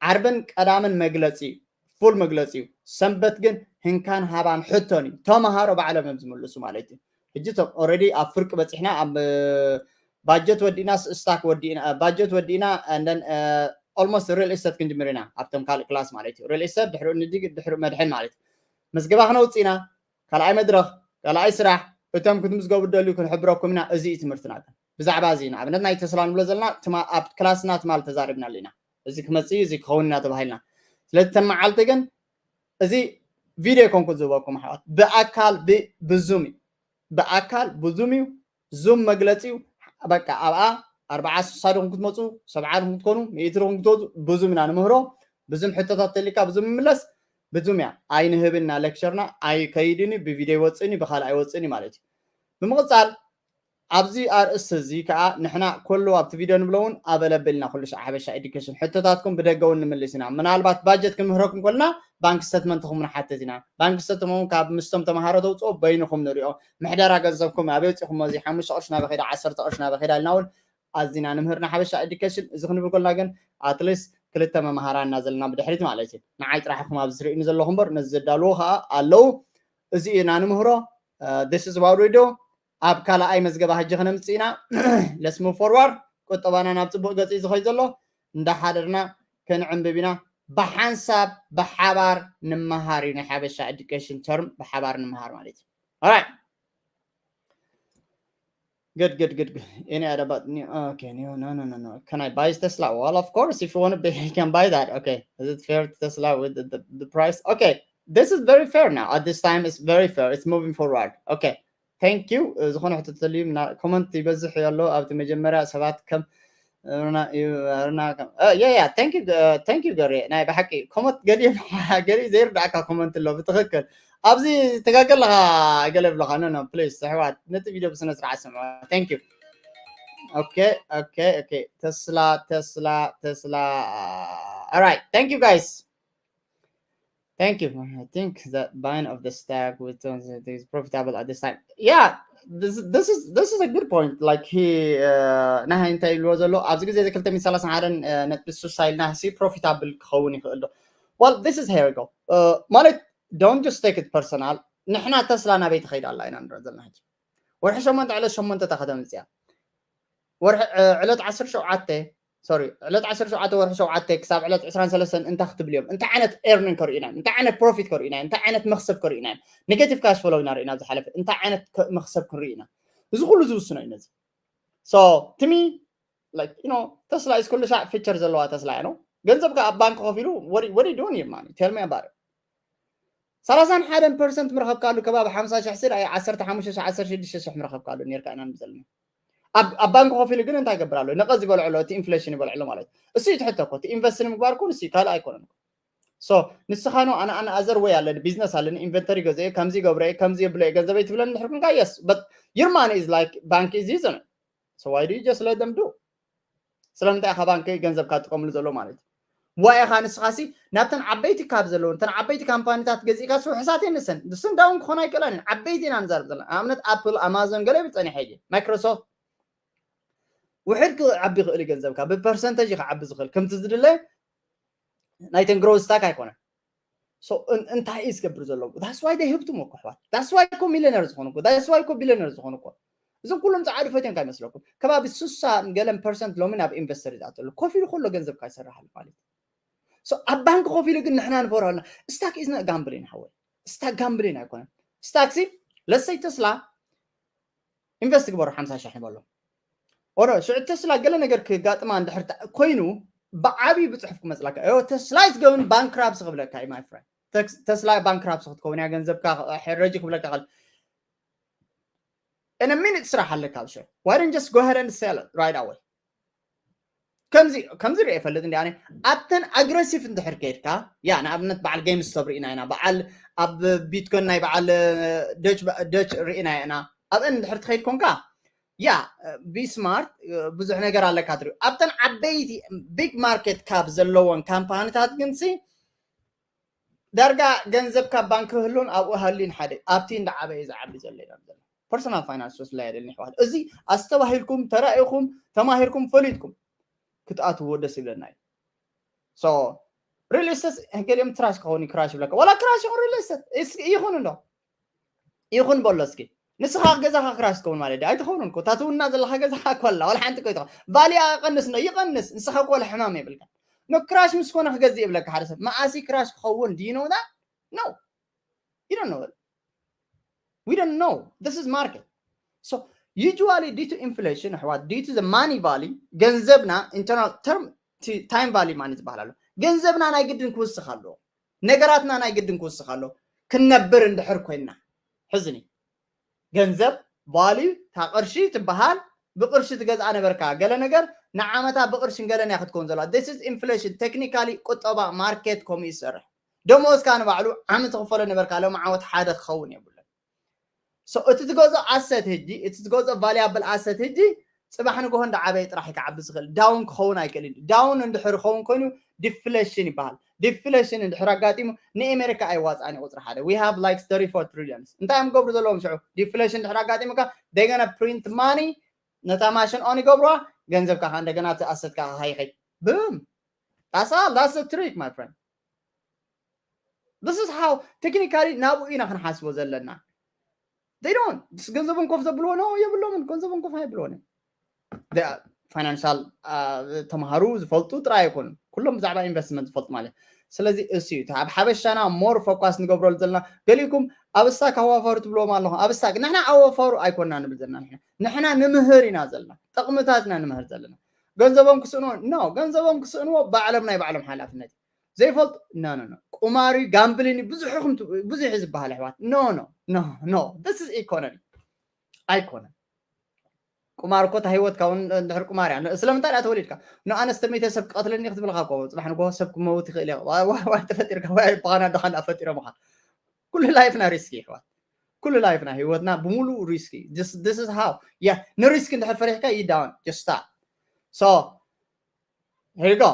ዓርብን ቀዳምን መግለፂ እዩ። ፉል መግለፂ እዩ። ሰንበት ግን ህንካን ሃባን ሕቶን እዩ። ተምሃሮ ባዕሎም እዮም ዝምልሱ ማለት እዩ። ሕጂ ኦረዲ ኣብ ፍርቂ በፂሕና ኣብ ባጀት ወዲእና ስታክ ወዲእና ባጀት ወዲእና ኦልሞስት ሪል ኢስተት ክንጅምር ኢና ኣብቶም ካልእ ክላስ ማለት እዩ። ሪል ኢስተት ድሕሪ ንግዲ ድሕሪ መድሕን ማለት እዩ። መዝገባ ክነውፅእ ኢና። ካልኣይ መድረኽ ካልኣይ ስራሕ እቶም ክትምዝገቡ ደልዩ ክንሕብረኩም ኢና። እዚ እዩ ትምህርትና። ግን ብዛዕባ እዚ ንኣብነት ናይ ተስላ ንብሎ ዘለና ኣብ ክላስና ትማል ተዛሪብናሉ ኢና። እዚ ክመፅእ እዩ እዚ ክኸውን ኢና ተባሂልና። ስለዚ ተመዓልቲ ግን እዚ ቪድዮ ይኮንኩ ዝህበኩም ኣሕዋት ብኣካል ብዙም እዩ። ብኣካል ብዙም እዩ። ዙም መግለፂ እዩ። በቃ ኣብኣ ኣርባዓ ስሳ ድኹም ክትመፁ ሰብዓ ድኹም ክትኮኑ ሚእቲ ድኹም ክትወፁ ብዙም ኢና ንምህሮ። ብዙም ሕቶታት ተሊካ ብዙም ይምለስ። ብዙም እያ ኣይንህብና ሌክቸርና ኣይከይድን እዩ ብቪድዮ ይወፅእን እዩ ብካልእ ኣይወፅእን እዩ ማለት እዩ። ብምቕፃል ኣብዚ ኣርእስቲ እዚ ከዓ ንሕና ኩሉ ኣብቲ ቪድዮ ንብሎ እውን ኣበለብልና ኩሉ ሻዕ ሓበሻ ኤዱኬሽን ሕቶታትኩም ብደገ እውን ንምልስ ኢና። ምናልባት ባጀት ክንምህረኩም ከልና ባንክ ስተትመንትኹም ንሓትት ኢና። ባንክ ስተትመንትኹም ካብ ምስቶም ተምሃሮ ተውፅኦ በይንኹም ንሪኦ። ምሕደራ ገንዘብኩም ኣበይ ወፂኹሞ እዚ ሓሙሽተ ቅርሺ ናበይ ከይዳ ዓሰርተ ቅርሺ ናበይ ከይዳ ኢልና እውን ኣዚና ንምህር ንሓበሻ ኤዱኬሽን። እዚ ክንብል ከልና ግን ኣትሊስት ክልተ መምሃራና ዘለና ብድሕሪት ማለት እዩ። ንዓይ ጥራሕ ኢኹም ኣብዚ ትርእዩኒ ዘለኹም እምበር ነዚ ዘዳልዎ ከዓ ኣለዉ። እዚ ኢና ንምህሮ። This is what we do። ኣብ ካልኣይ መዝገባ ሕጂ ክነምፅእ ኢና። Let's move forward። ቁጠባና ናብ ፅቡቅ ገፂ ዝኸይ ዘሎ እንዳሓደርና ክንዕንብብ ኢና። ብሓንሳብ ብሓባር ንምሃር እዩ ናይ ሓበሻ ኤዱኬሽን ተርም ብሓባር ንምሃር ማለት እዩ። Alright. Good, good, good, good. Any other but new? Okay, new. No, no, no, no. Can I buy Tesla? Well, of course, if you want to buy, you can buy that. Okay, is it fair to Tesla with the, the, the price? Okay, this is very fair now. At this time, it's very fair. It's moving forward. Okay, thank you. ዝኾነ ሕቶ ተልዩ ኮመንት ይበዝሕ ኣሎ ኣብቲ መጀመርያ ሰባት ከም ሩና እዩ ሩና ከም yeah yeah thank you thank you ገሪ ናይ ብሓቂ ኮመንት ገሊ ገሊ ዘይርዳእካ ኮመንት ኣሎ ብትኽክል ኣብዚ ተጋገለኻ ገለ ብለኻ no no please ኣሕዋት ነቲ ቪድዮ ብስነ ስርዓት ስምዑ thank you okay okay okay Tesla Tesla Tesla alright thank you guys Thank you. I think that buying of the stack with is profitable at this time. Yeah, this this is this is a good point. Like he uh ናሃይ እንታይ ኢልዎ ዘሎ ኣብዚ ግዜ እዚ ክልተ ሚእቲ ሰላሳ ሓደን ነጥቢ ስሳ ኢልና ሲ ፕሮፊታብል ክኸውን ይኽእል ዶ? Well, this is here go. ማለት don't just take it personal. ንሕና ተስላ ናበይ ትኸይድ ኣላ ኢና ንርኢ ዘለና ሕጂ። ወርሒ ሸሞንተ ዕለት ሸሞንተ እታ ከተምፅያ። ወርሒ ዕለት ዓሰርተ ሸውዓተ ሶሪ ዕለት ዓሰርተ ሸውዓተ ወርሒ ሸውዓተ ክሳብ ዕለት ዕስራን ሰለስተን እንታይ ክትብል እዮም እንታይ ዓይነት ኤርኒን ከርእዩና እንታይ ዓይነት ፕሮፊት ከርእዩና እንታይ ዓይነት መክሰብ ከርእዩና ኔጌቲቭ ካሽ ፍሎው ኢና ርኢና ዝሓለፈ እንታይ ዓይነት መክሰብ ክንርኢ ኢና እዚ ኩሉ ዝውስኖ እዩ ነዚ so to me like you know ተስላ is ኩሉ ሻዕ ፊቸር ዘለዋ ተስላ እያ ነው ገንዘብካ ኣብ ባንክ ከፊሉ what are you doing man tell me about it ሰላሳን ሓደን ፐርሰንት ምረኸብካሉ ከባቢ ሓምሳ ሽሕ ስር ኣይ ዓሰርተ ሓሙሽተ ሽሕ ዓሰርተ ሽዱሽተ ሽሕ ምረኸብካሉ ኔርካ ኢና ንብል ዘለና ኣብ ባንክ ከፊሉ ግን እንታይ ይገብር ኣሎ ነቐዝ ይበልዕሎ እቲ ኢንፍሌሽን ይበልዕሎ ማለት እዩ እሱ እዩ ትሕቶ እኮ እቲ ኢንቨስት ንምግባር እኮ ንሱ ካልእ ኣይኮነን so ንስኻ ነው ኣነ ኣነ ኣዘር ወይ ኣለኒ ቢዝነስ ኣለኒ ኢንቨንተሪ ገዘ ከምዚ ገብረ ከምዚ የብለ ገንዘበይ ትብለኒ ድሕር ክንካ yes but your money is like bank is using it so why do you just let them do ስለምንታይ ኢኻ ባንክ ገንዘብካ ትጥቀምሉ ዘሎ ማለት እዩ ዋይ ኢኻ ንስኻሲ ናብተን ዓበይቲ ካብ ዘለውን ተን ዓበይቲ ካምፓኒታት ገዚእካ ስውሕሳት የንሰን ስም ዳውን ክኾን ኣይክእላን ዓበይቲ ኢና ንዛርብ ዘለና ኣብነት ኣፕል ኣማዞን ገለ ይብል ፀኒሐ የ ማይክሮሶፍት ውሕድ ክዓቢ ይኽእል እዩ ገንዘብካ፣ ብፐርሰንተጅ እዩ ክዓቢ ዝኽእል። ከምቲ ዝድለ ናይተን ግሮዝ ስታክ ኣይኮነን። So እንታይ እዩ ዝገብር ዘሎ? That's why they ህብትም እኮ ኣሕዋት። That's why እኮ ሚሊዮነር ዝኾኑ እኮ። That's why እኮ ቢሊዮነር ዝኾኑ እኮ። እዞም ኩሎም ጸዓዱ ፈትዮም እንታይ ይመስለኩም? ከባቢ ስሳ ገለን ፐርሰንት ሎሚ ናብ ኢንቨስተር ይኣቱ ኣሎ። ኮፍ ኢሉ ኩሎ ገንዘብካ ይሰርሓሉ ማለት እዩ። So ኣብ ባንክ ኮፍ ኢሉ ግን ንሕና ንፈርሃልና። ስታክ ኢዝ ኖት ጋምብሊን ሓወይ። ስታክ ጋምብሊን ኣይኮነን። ስታክ ሲ ለሰይ ተስላ ኢንቨስት ግበሩ ሓምሳ ሺሕ ንበሎ። ኦሮ ሽዑ ተስላ ገለ ነገር ክጋጥማ እንድሕር ተ- ኮይኑ ብዓብዩ ብፅሑፍ ክመፅላካ ዮ ተስላ is going bankruptcy ክብለካ እዩ my friend። ተስ- ተስላ ባንክራፕሲ ክትከውን እያ፣ ገንዘብካ ሕረጂ ክብለካ ኸል in a minute ስራሕ ኣለካ ኣብ ሽዑ። Why don't just go ahead and sell it right away? ከምዚ ከምዚ ሪኦ ይፈልጥ እንዲ ኣነ ኣብተን ኣግረሲቭ እንድሕር ከይድካ፣ ያ ንኣብነት በዓል ጌም ስቶፕ ርኢና ኢና፣ በዓል ኣብ ቢትኮን ናይ በዓል ደች ደች ርኢና ኢና። ኣብአን እንድሕር ትኸይድ ኮንካ ያ ቢ ስማርት ብዙሕ ነገር ኣለካ ትሪኦ። ኣብተን ዓበይቲ ቢግ ማርኬት ካብ ዘለዎን ካምፓኒታት ግን ሲ ዳርጋ ገንዘብ ካብ ባንክ ክህሉን ኣብኡ ሃልዩን ሓደ ኣብቲ እንዳዓበየ ዝዓቢ ዘሎ ኢና ዘሎ። ፐርሶናል ፋይናንስ ወስላ የደልኒ ኣሕዋት። እዚ ኣስተባሂልኩም ተራኢኹም ተማሂርኩም ፈሊጥኩም ክትኣትዎ ደስ ይብለና እዩ። So ሪል ስቴት ገሊኦም ትራሽ ክኸውን እዩ፣ ክራሽ ይብለካ። ዋላ ክራሽ ይኹን ሪል ስቴት ይኹን እንዶ ይኹን በሎ እስኪ። ንስኻ ገዛኻ ክራሽ ትኸውን ማለት ድዩ? ኣይትኸውንን እኮ። እታ ትውና ዘለኻ ገዛኻ እኮ ኣላ፣ ዋላ ሓንቲ እኮ ኣይትኸውን። ቫልያ ይቐንስ ነው ይቐንስ፣ ንስኻ እኮ ዋላ ሕማም የብልካ። ኖ ክራሽ ምስ ኮነ ክገዝእ ይብለካ ሓደ ሰብ። መኣሲ ክራሽ ክኸውን do you know that? No. You don't know it. We don't know. This is market. So usually due to inflation ኣሕዋት፣ due to the money value ገንዘብና internal term time value ማለት ዝበሃል ኣሎ። ገንዘብና ናይ ግድን ክውስኽ ኣለዎ። ነገራትና ናይ ግድን ክውስኽ ኣለዎ። ክንነብር እንድሕር ኮይንና ሕዝኒ ገንዘብ ቫልዩ እታ ቅርሺ ትበሃል ብቅርሺ ትገዝኣ ነበርካ ገለ ነገር ንዓመታ ብቅርሽን ገለን እያ ክትከውን ዘለዋ። This is inflation. Technically ቁጠባ ማርኬት ከምኡ ይሰርሕ። ደሞዝካ ንባዕሉ ዓሚ ትኽፈሎ ነበርካ ሎም ዓወት ሓደ ክኸውን የብሉን። So እቲ ትገዝኦ ኣሰት ህጂ እቲ ትገዝኦ ቫልያብል ኣሰት ህጂ ፅባሕ ንግሆ እንዳዓበየ ጥራሕ ክዓቢ ዝኽእል ዳውን ክኸውን ኣይክእልን። ዳውን እንድሕር ክኸውን ኮይኑ ዲፍሌሽን ይበሃል። ዲፍሌሽን እንድሕር ኣጋጢሙ ንኤሜሪካ ኣይዋፅኣን እዩ ቁፅሪ ሓደ። We have like thirty-four trillions። እንታይ እዮም ገብሩ ዘለዎም ሽዑ? ዲፍሌሽን እንድሕር ኣጋጢሙካ they gonna print money፣ ነታ ማሽን ኦን ይገብሩዋ፣ ገንዘብካ ከዓ እንደገና እቲ ኣሰትካ ሃይኸይ ብም that's all that's the trick my friend። This is how technically ናብኡ ኢና ክንሓስቦ ዘለና። They don't ገንዘቦም ኮፍ ዘብልዎ ነው የብሎምን። ገንዘቦም ኮፍ ኣይብልዎን። ፋይናንሻል ተምሃሩ ዝፈልጡ ጥራይ ኣይኮኑን፣ ኩሎም ብዛዕባ ኢንቨስትመንት ዝፈልጡ ማለት። ስለዚ እሱ እዩ ኣብ ሓበሻና ሞር ፎካስ ንገብረሉ ዘለና። ገሊእኩም ኣብ ስታክ ኣዋፈሩ ትብልዎም ኣለኹም። ኣብ ስታክ ንሕና ኣዋፈሩ ኣይኮንና ንብል ዘለና። ንሕና ንሕና ንምህር ኢና ዘለና፣ ጥቕምታት ኢና ንምህር ዘለና። ገንዘቦም ክስእንዎ ነው፣ ገንዘቦም ክስእንዎ ባዕሎም ናይ ባዕሎም ሓላፍነት እዩ። ዘይፈልጡ no no no ቁማሪ ጋምብሊን ብዙሕኹም ብዙሕ ዝበሃል ኣሕዋት no no no no this is economy ኣይኮነን። ቁማር እኮ እታ ህይወትካ እውን እንድሕር ቁማር እያ። ስለምንታይ ደኣ ተወሊድካ ንኣነስ ተመይተ ሰብ ክቐትለኒ ክትብልካ እኮ ፅባሕ ንጎ ሰብ ክመውት ይኽእል እየ። ዋይ ተፈጢርካ ዋይ ብኻና ድኻ እንዳፈጢሮምኻ። ኩሉ ላይፍና ሪስክ እዩ ኣሕዋት። ኩሉ ላይፍና ህይወትና ብምሉኡ ሪስክ እዩ። This is how yeah ንሪስክ እንድሕር ፈሪሕካ you down just stop። So here you go.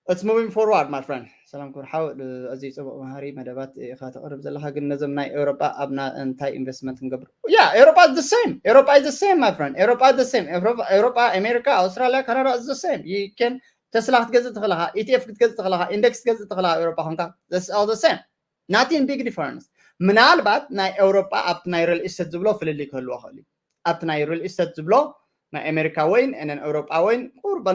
It's moving forward my friend. ሰላም ክብር ሓው፣ ኣዝዩ ጽቡቕ መሃሪ መደባት ኢኻ ተቕርብ ዘለኻ፣ ግን ነዞም ናይ ኤውሮጳ ኣብና እንታይ ኢንቨስትመንት ክንገብር? Yeah ኤውሮጳ is the same. ኤውሮጳ is the same my friend. ኤውሮጳ is the same. ኤውሮጳ ኣሜሪካ ኣውስትራልያ ካናዳ is the same. You can ተስላ ክትገዝእ ትኽእል ኢኻ፣ ኢቲኤፍ ክትገዝእ ትኽእል ኢኻ፣ ኢንደክስ ክትገዝእ ትኽእል ኢኻ። ኤውሮጳ ኮንካ that's all the same. Nothing big difference. ምናልባት ናይ ኤውሮጳ ኣብቲ ናይ ሪል ኢስቴት ዝብሎ ፍልልይ ክህልዎ ክእል እዩ። ኣብቲ ናይ ሪል ኢስቴት ዝብሎ ናይ ኣሜሪካ ወይን ንን ኤውሮጳ ወይን ቁርብ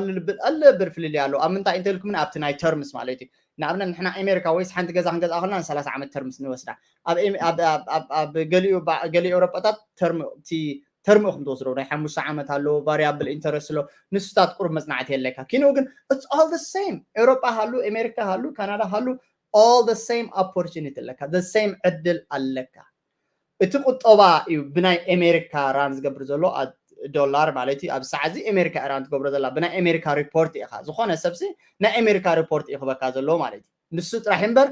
ኣለብር ፍልልይ ኣለዎ። ኣብ ምንታይ እንተልኩም ኣብቲ ናይ ተርምስ ማለት እዩ። ንኣብነት ንሕና ኣሜሪካ ወይስ ሓንቲ ገዛ ክንገዝኣ ከለና ንሰላሳ ዓመት ተርምስ ንወስዳ። ኣብ ገሊኡ ኤውሮጳታት ተርም ኢኹም ትወስዶ ናይ ሓሙሽተ ዓመት ኣለዎ፣ ቫሪያብል ኢንተረስት ኣሎ። ንሱታት ቁርብ መፅናዕቲ የለካ። ኪኖ ግን it's all the same። ኤውሮጳ ሃሉ፣ ኣሜሪካ ሃሉ፣ ካናዳ ሃሉ፣ all the same opportunity ኣለካ፣ the same ዕድል ኣለካ። እቲ ቁጠባ እዩ ብናይ ኣሜሪካ ራን ዝገብር ዘሎ ዶላር ማለት እዩ። ኣብ ሰዓት እዚ ኣሜሪካ ራን ትገብሮ ዘላ ብናይ ኣሜሪካ ሪፖርት ኢኻ። ዝኾነ ሰብሲ ናይ ኣሜሪካ ሪፖርት እዩ ክበካ ዘለዎ ማለት እዩ። ንሱ ጥራሕ እምበር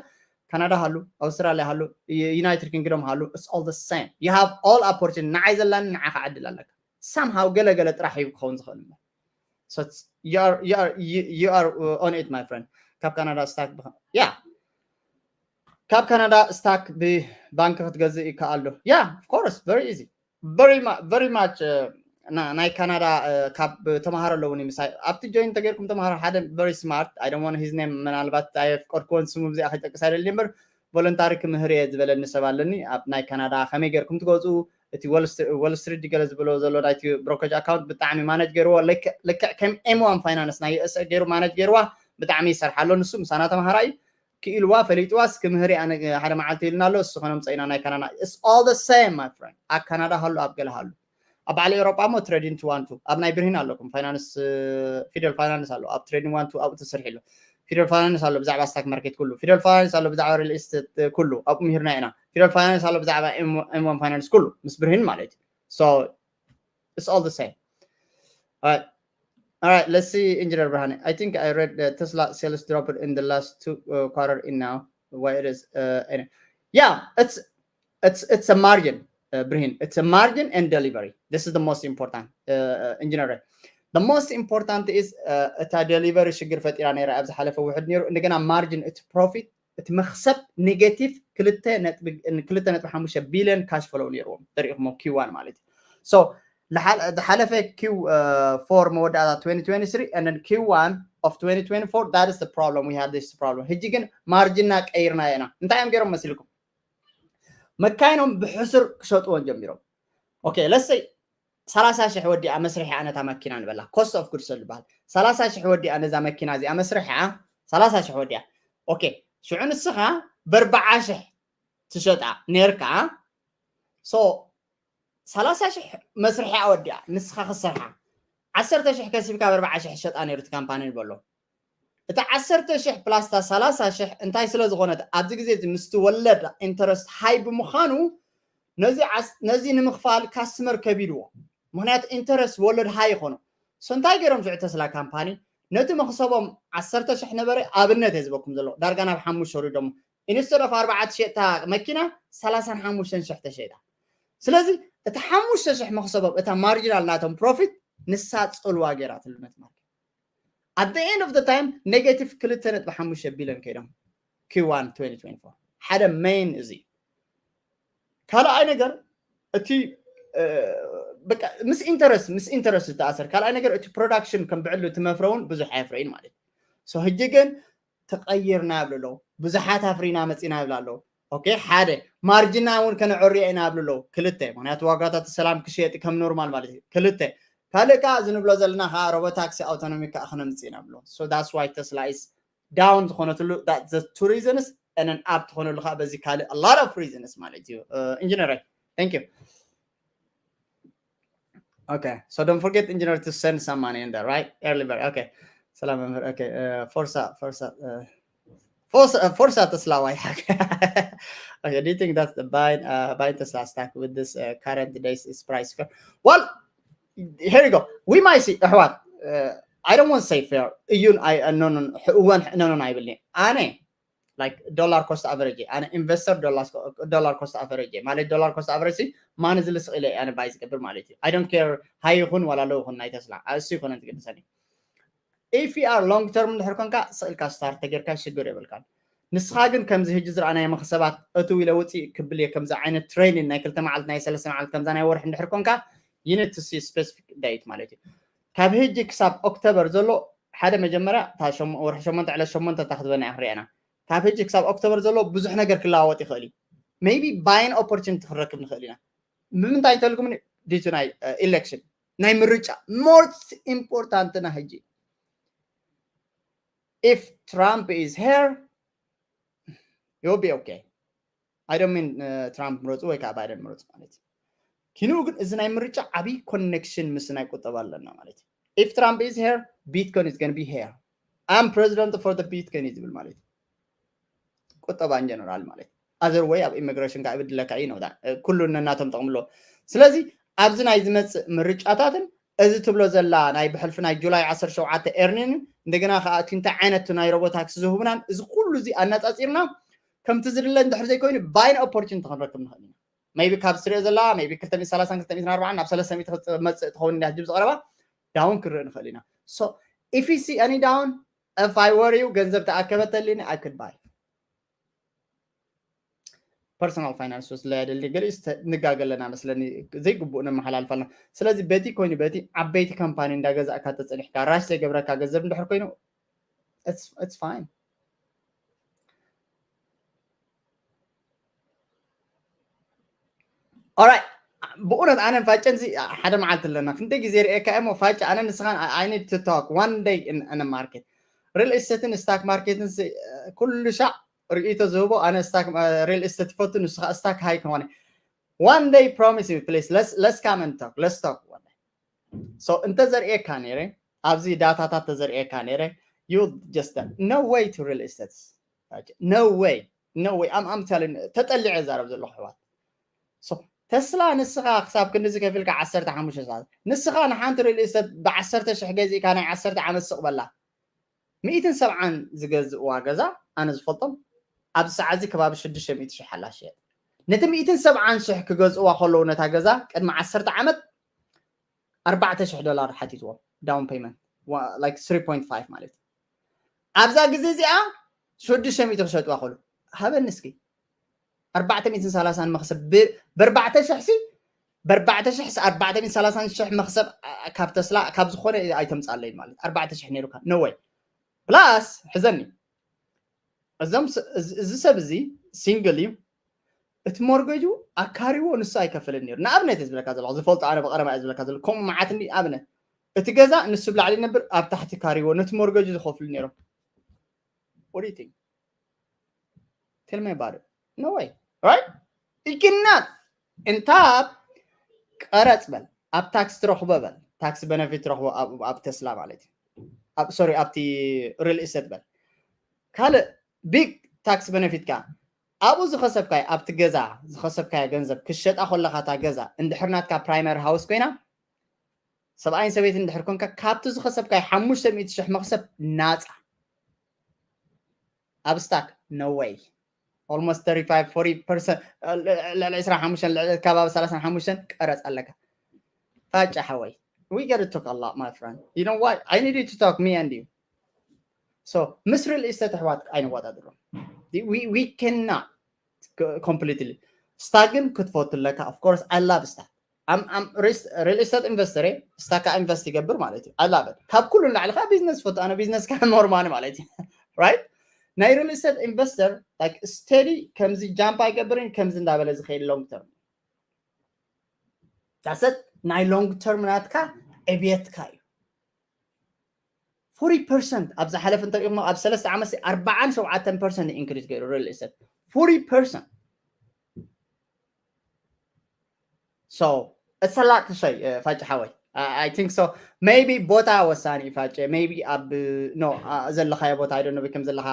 ካናዳ ሃሉ፣ ኣውስትራልያ ሃሉ፣ ዩናይትድ ኪንግዶም ሃሉ it's all the same. You have all opportunity። ንዓይ ዘላኒ ንዓኻ ዕድል ኣለካ። ሳምሃው ገለ ገለ ጥራሕ እዩ ክኸውን ዝኽእል እምበር you are you are on it my friend። ካብ ካናዳ ስታክ yeah ካብ ካናዳ ስታክ ብባንክ ክትገዝእ ይከኣል ዶ? Yeah of course very easy. Very much ናይ ካናዳ ካብ ተምሃሮ ኣለውኒ ምሳይ ኣብቲ ጆይን ተገይርኩም ተምሃሮ ሓደ very smart I don't want his name ምናልባት ኣየፍቀድክዎን ስሙ ብዚኣ ከይጠቅስ ኣይደልን እምበር ቮለንታሪ ክምህር እየ ዝበለኒ ሰብ ኣለኒ ኣብ ናይ ካናዳ ከመይ ገይርኩም ትገዝኡ እቲ ወል ስትሪት ገለ ዝበሎ ዘሎ ናይቲ ብሮከጅ ኣካውንት ብጣዕሚ ማነጅ ገይርዎ ልክዕ ከም ኤምዋን ፋይናንስ ናይ ዩኤስኤ ገይሩ ማነጅ ገይርዋ ብጣዕሚ ይሰርሓ ኣሎ ንሱ ምሳና ተምሃራይ ክኢልዋ ፈሊጥዋስ ክምህር እያ ሓደ መዓልቲ ኢልና ኣሎ እሱ ከነምፀ ኢና ናይ ካናዳ it's all the same my friend ኣብ ካናዳ ሃሉ ኣብ ገለ ሃሉ ኣብ በዓል ኤውሮጳ ሞ ትሬዲንግ ቱ ዋን ቱ ኣብ ናይ ብርሂን ኣለኩም ፋይናንስ ፊደል ፋይናንስ ኣሎ ኣብ ትሬዲንግ ዋን ቱ ኣብኡ ተሰርሒ ኣሎ ፊደል ፋይናንስ ኣሎ ብዛዕባ ስታክ ማርኬት ኩሉ ፊደል ፋይናንስ ኣሎ ብዛዕባ ሪል ኤስቴት ኩሉ ኣብኡ ምህርና ኢና ፊደል ፋይናንስ ኣሎ ብዛዕባ ኤም ዋን ፋይናንስ ኩሉ ምስ ብርሂን ማለት እዩ so it's all the same all right all right let's see engineer ብርሃነ I think I read the Tesla sales dropped in the last two uh, quarter in now why it is uh, and yeah it's it's it's a margin uh, ብርሂን it's a margin and delivery this is the most important uh, engineer the most important is uh, እታ delivery ሽግር ፈጢራ ነይራ ኣብ ዝሓለፈ ውሕድ ነይሩ እንደገና margin እቲ profit እቲ መክሰብ negative ክልተ ነጥቢ ሓሙሽተ billion cash flow ነይርዎም ተሪኢኹሞ Q one ማለት እዩ so ዝሓለፈ Q four መወዳእታ twenty twenty-three and then Q one of twenty twenty-four that is the problem we have this problem ሕጂ ግን ማርጅና ቀይርና ኢና እንታይ እዮም ገይሮም መሲልኩም መካይኖም ብሕሱር ክሸጥዎን ጀሚሮም okay let's say ሰላሳ ሽሕ ወዲኣ መስርሒ ኣነታ መኪና ንበላ cost of goods ዝበሃል ሰላሳ ሽሕ ወዲኣ ነዛ መኪና እዚኣ መስርሒ ሰላሳ ሽሕ ወዲኣ okay ሽዑ ንስኻ በርባዓ ሽሕ ትሸጣ ነርካ so ሰላሳ ሽሕ መስርሒ ኣወዲኣ ንስኻ ክሰርሓ ዓሰርተ ሽሕ ከሲብካ በርባዓ ሽሕ ሸጣ ነይሩ እቲ ካምፓኒ ንበሎ እቲ ዓሰርተ ሽሕ ፕላስታ ሰላሳ ሽሕ እንታይ ስለ ዝኾነት ኣብዚ ግዜ ምስቲ ወለድ interest high ብምዃኑ ነዚ ንምኽፋል ካስትመር ከቢድዎ ምክንያቱ interest ወለድ high ይኾኑ so እንታይ ገይሮም ሽዑ ተስላ ካምፓኒ ነቲ መኽሰቦም ዓሰርተ ሽሕ ነበረ ኣብነት እየ ዝበኩም ዘሎ ዳርጋ ናብ ሓሙሽተ ወሪዶሞ instead of ኣርባዕተ ሸጥታ መኪና ሰላሳን ሓሙሽተን ሽሕ ተሸይጣ ስለዚ እቲ ሓሙሽተ ሽሕ መኽሰቦም እታ marginal ናቶም profit ንሳ ፅልዋ ገይራትሉ ነቲ market at the end of the time negative ክልተ ነጥቢ ሓሙሽተ billion ከይዶም Q one twenty twenty-four ሓደ main እዚ ካልኣይ ነገር እቲ በቃ ምስ interest ምስ interest ዝተኣሰር ካልኣይ ነገር እቲ production ከም ብዕሉ እቲ መፍረ እውን ብዙሕ ኣየፍረይን ማለት እዩ ሕጂ ግን ተቐይርና ይብሉ ኣለዉ ብዙሓት ኣፍሪና መፂና ይብሉ ኣለዉ okay ሓደ ማርጅና እውን ከነዕርዮ ኢና ይብሉ ኣለዉ ክልተ ምክንያቱ ዋጋታት ሰላም ክሽየጥ ከም normal ማለት እዩ ክልተ ካልእ ከዓ እዚ ንብሎ ዘለና ከዓ robotaxi autonomy ከዓ ክነምፅእ ኢና ይብሉ so that's why Tesla is down ዝኾነትሉ the two reasons and then up ዝኾነሉ ከዓ በዚ ካልእ a lot of reasons ማለት እዩ ኢንጂነር thank you Okay, so don't forget, engineer, to send some money in there, right? Early bird. Okay. Salam, okay. Uh, Forza, Forza, uh, Forza, uh, Forza Tesla, why? Okay, do you think that's the buying, uh, buying Tesla stock with this uh, current today's is price fair? Well, here you go. We might see, what? Uh, I don't want to say fair. You, I, uh, no, no, no, no, no, no, I will. ኣነ like dollar cost average ኣነ investor dollar cost average ማለት dollar cost average ማን እዚ ልስቕ ኢለ ኣነ buy ዝገብር ማለት እዩ I don't care high ይኹን ዋላ low ይኹን ናይ ተስላ እሱ ይኮነ ዝገድሰኒ if you are long term እንድሕር ኮንካ ስቕ ኢልካ start ተጌርካ ሽግር የብልካን ንስኻ ግን ከምዚ ህጂ ዝረኣናዮ መኽሰባት እትው ኢለ ውፅእ ክብል እየ ከምዚ ዓይነት training ናይ ክልተ መዓልቲ ናይ ሰለስተ መዓልቲ ከምዛ ናይ ወርሒ እንድሕር ኮንካ you need to see specific date ማለት እዩ ካብ ህጂ ክሳብ ኦክቶበር ዘሎ ሓደ መጀመርያ ወርሒ ሸሞንተ ዕለት ሸሞንተ እታ ክትበና እያ ክንሪኣና ካብ ህጂ ክሳብ ኦክቶበር ዘሎ ብዙሕ ነገር ክለዋወጥ ይኽእል እዩ maybe buying opportunity ክንረክብ ንኽእል ኢና ንምንታይ እንተልኩም ዲቱ ናይ election ናይ ምርጫ most important ና ህጂ if Trump is here you'll be okay I don't mean Trump ምረፁ ወይ ከዓ Biden ምረፁ ማለት እዩ ኪንኡ ግን እዚ ናይ ምርጫ ዓብይ connection ምስ ናይ ቁጠባ ኣለና ማለት እዩ if Trump is here Bitcoin is gonna be here I'm president for the Bitcoin እዩ ዝብል ማለት እዩ ቁጠባ in general ማለት other way ኣብ immigration ከዓ ይብድለካ እዩ ነው ኩሉ ነናቶም ጠቕምሎ ስለዚ ኣብዚ ናይ ዝመፅእ ምርጫታትን እዚ ትብሎ ዘላ ናይ ብሕልፊ ናይ ጁላይ ዓሰርተ ሸውዓተ earning እንደገና ከዓ እቲ እንታይ ዓይነት ናይ robotaxi ዝህቡናን እዚ ኩሉ እዚ ኣነፃፂርና ከምቲ ዝድለ እንድሕር ዘይኮይኑ buying opportunity ክንረክብ ንኽእል ኢና maybe ካብ ዝትሪኦ ዘላ maybe ክልተ ሚእቲ ሰላሳን ክልተ ሚእትን ኣርባዓን ናብ ሰለስተ ሚእቲ ክትመፅእ ትኸውን እንዲያ ሕጂ ዝቐረባ down ክንርኢ ንኽእል ኢና so if you see any down if I were you ገንዘብ ተኣከበተልኒ I could buy personal finance ውስጥ ላይ አይደል ገሊኡ ንጋገ ኣለና መስለኒ። ዘይግቡእ ነመሓላልፍ ኣለና። ስለዚ በቲ ኮይኑ በቲ ዓበይቲ ካምፓኒ እንዳገዛእካ ተጸኒሕካ ራሽ ዘይገብረካ ገንዘብ እንድሕር ኮይኑ it's fine. Alright. ብእውነት ኣነን ፋጨን ዚ ሓደ መዓልቲ ኣለና ክንደይ ግዜ ርእየካ እሞ ፋጨ ኣነ ንስኻን I need to talk one day in a market. Real estate ን stock market ን ኩሉ ሻዕ ርእይቶ ዝህቦ ኣነ stock real estate ፈቱ ንስኻ stock ሃይ ከሆነ one day promise me please let's let's come and talk let's talk one day. So እንተ ዘርእየካ ነይረ ኣብዚ ዳታታት ተዘርእየካ ነይረ you just no way to real estate. No way. No way. I'm telling ተጠሊዐ ዛረብ ዘለኹ ኣሕዋት. So ተስላ ንስኻ ክሳብ ክንድዚ ከፊልካ ዓሰርተ ሓሙሽተ ሰዓት ንስኻ ንሓንቲ real estate ብዓሰርተ ሽሕ ገዚእካ ናይ ዓሰርተ ዓመት ስቕ በላ ሚእትን ሰብዓን ዝገዝእዋ ገዛ ኣነ ዝፈልጦም ኣብዚ ሰዓት እዚ ከባቢ ሽዱሽተ ሚእቲ ሽሕ ኣላ ሽየጥ ነቲ ሚእትን ሰብዓን ሽሕ ክገዝእዋ ከለዉ ነታ ገዛ ቅድሚ ዓሰርተ ዓመት ኣርባዕተ ሽሕ ዶላር ሓቲትዎም down payment like three point five ማለት እዩ። ኣብዛ ግዜ እዚኣ ሽዱሽተ ሚእቲ ክሸጥዋ ከሉ ሃበኒ እስኪ ኣርባዕተ ሚእትን ሰላሳን መኽሰብ ብኣርባዕተ ሽሕ ሲ ብኣርባዕተ ሽሕ ኣርባዕተ ሚእትን ሰላሳን ሽሕ መኽሰብ ካብ ተስላ ካብ ዝኾነ ኣይተምፃለይ ማለት ኣርባዕተ ሽሕ ነይሩካ no way plus ሕዘኒ እዞም እዚ ሰብ እዚ ሲንግል እዩ እቲ ሞርገጁ ኣካሪዎ ንሱ ኣይከፍልን ነይሩ ንኣብነት ዝብለካ ዘለኹ ዝፈልጦ ኣነ ብቀረባ ዝብለካ ዘሎ ከምኡ መዓት እንዲ ኣብነት እቲ ገዛ ንሱ ብላዕሊ ነብር ኣብ ታሕቲ ካሪዎ ነቲ ሞርገጁ ዝኸፍሉ ነይሮም what do you think tell me about it no way right ይግናት እንታ ቀረጽ በል ኣብ ታክስ ትረኽቦ በል ታክስ በነፊት ትረኽቦ ኣብ ተስላ ማለት እዩ ሶሪ ኣብቲ real estate በል ካልእ big tax benefit ካ ኣብኡ ዝኸሰብካዮ ኣብቲ ገዛ ዝኸሰብካዮ ገንዘብ ክሸጣ ከለኻ እታ ገዛ እንድሕር ናትካ primary house ኮይና ሰብኣይን ሰበይትን እንድሕር ኮንካ ካብቲ ዝኸሰብካዮ ሓሙሽተ ሚእቲ ሽሕ መኽሰብ ናፃ ኣብ stock no way almost thirty-five forty percent ልዕሊ ዕስራን ሓሙሽተን ልዕሊ ከባቢ ሰላሳን ሓሙሽተን ቀረፅ ኣለካ ፋጫ ሓወይ we gotta talk a lot my friend you know what I need you to talk me and you so ምስ real estate ኣሕዋት ኣይንወዳድሮም we cannot completely stock ግን ክትፈቱ ኣለካ of course I love stock real estate investor stock ካ invest ይገብር ማለት እዩ I love it ካብ ኩሉ ንላዕሊ ከዓ business ፈቱ ኣነ business ካ more money ማለት እዩ right ናይ real estate investor like steady ከምዚ jump ኣይገብርን ከምዚ እንዳበለ ዝኸይድ long term that's it ናይ long term ናትካ ዕብየትካ እዩ forty percent ኣብ ዝሓለፈ እንተሪእኹም ኣብ ሰለስተ ዓመት ኣርባዓን ሸውዓተን percent increase ገይሩ real estate forty percent so it's a lot to say ፋጭ ሓወይ I think so maybe ቦታ ወሳኒ ፋጭ maybe ኣብ no ዘለኻዮ ቦታ I don't know ከም ዘለኻ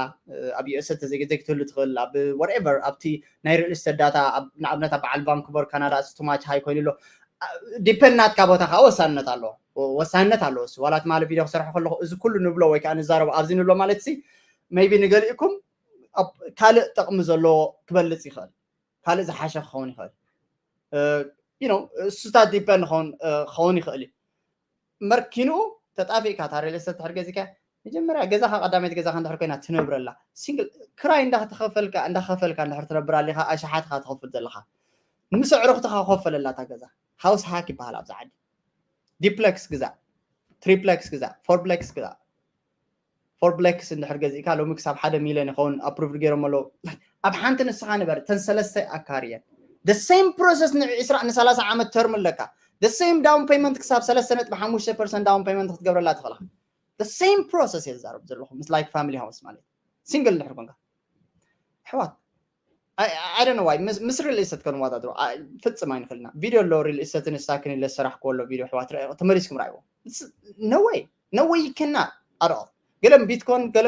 ኣብ USA ተዘይገዘይ ክትህሉ ትኽእል ኣብ whatever ኣብቲ ናይ real estate data ንኣብነት ኣብ በዓል ቫንኩቨር ካናዳ it's too much high ኮይኑ ኣሎ depend ናትካ ቦታ ከዓ ወሳንነት ኣለዎ ወሳንነት ኣለዎ ዋላ ትማሊ ቪድዮ ክሰርሖ ከለኹ እዚ ኩሉ ንብሎ ወይ ከዓ ንዛረቡ ኣብዚ ንብሎ ማለት ሲ maybe ንገሊእኩም ካልእ ጥቕሚ ዘለዎ ክበልፅ ይኽእል ካልእ ዝሓሸ ክኸውን ይኽእል you know እሱታት depend ክኸውን ይኽእል እዩ መርኪንኡ ተጣፊእካ እታ real estate ድሕር ገዚእካ መጀመርያ ገዛኻ ቀዳመይቲ ገዛኻ እንድሕር ኮይና ትነብረላ ሲንግል ክራይ እንዳተኸፈልካ እንዳኸፈልካ እንድሕር ትነብር ኣሊኻ ኣሽሓትኻ ትኸፍል ዘለኻ ምስ ኣዕሩኽትኻ ክኸፈለላ እታ ገዛ house hack ይበሃል ኣብዚ ዓዲ duplex ግዛእ triplex ግዛእ fourplex ግዛእ fourplex እንድሕር ገዚእካ ሎሚ ክሳብ ሓደ ሚልዮን ይኸውን approved ገይሮም ኣለዉ ኣብ ሓንቲ ንስኻ ንበር ተን ሰለስተ ኣካርየን the same process ንዕስራ ንሰላሳ ዓመት term ኣለካ the same down payment ክሳብ ሰለስተ ነጥቢ ሓሙሽተ percent down payment ክትገብረላ ትኽእልካ the same process እየ ዝዛረብ ዘለኹ ምስ like family house ማለት single እንድሕር ኮንካ ኣሕዋት I don't know why ምስ real estate ከነወዳድሮ ፍጽም ኣይንኽእልና video ኣሎ real estate ን stock ን ኢለ ዝሰራሕክዎ ኣሎ video ኣሕዋት ተመሊስኩም ርኣይዎ no way no way you cannot at all ገለ bitcoin ገለ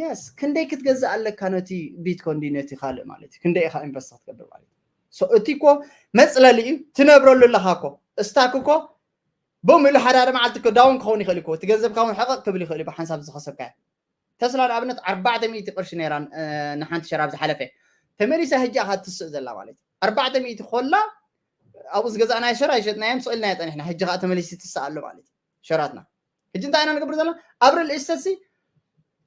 yes ክንደይ ክትገዝእ ኣለካ ነቲ bitcoin ድዩ ነቲ ካልእ ማለት እዩ ክንደይ ኢኻ invest ክትገብር ማለት እዩ so እቲ እኮ መፅለሊ እዩ ትነብረሉ ኣለኻ እኮ stock እኮ ቦም ኢሉ ሓደ ሓደ መዓልቲ እኮ down ክኸውን ይኽእል እኮ እቲ ገንዘብካ እውን ሕቐቕ ክብል ይኽእል እዩ ብሓንሳብ ዝኸሰብካዮ ተስላ ንኣብነት ኣርባዕተ ሚእቲ ቅርሺ ነይራ ንሓንቲ ሸራ ኣብ ዝሓለፈ ተመሊሳ ሕጂ ኣኻ ትስእ ዘላ ማለት እዩ ኣርባዕተ ሚእቲ ኮላ ኣብኡ ዝገዛእናዮ ሸራ ይሸጥናዮም ስቕ ኢልናዮ ፀኒሕና ሕጂ ከዓ ተመሊሲ ትስእ ኣሎ ማለት እዩ ሸራትና ሕጂ እንታይ ኢና ንገብር ዘለና ኣብ real estate ሲ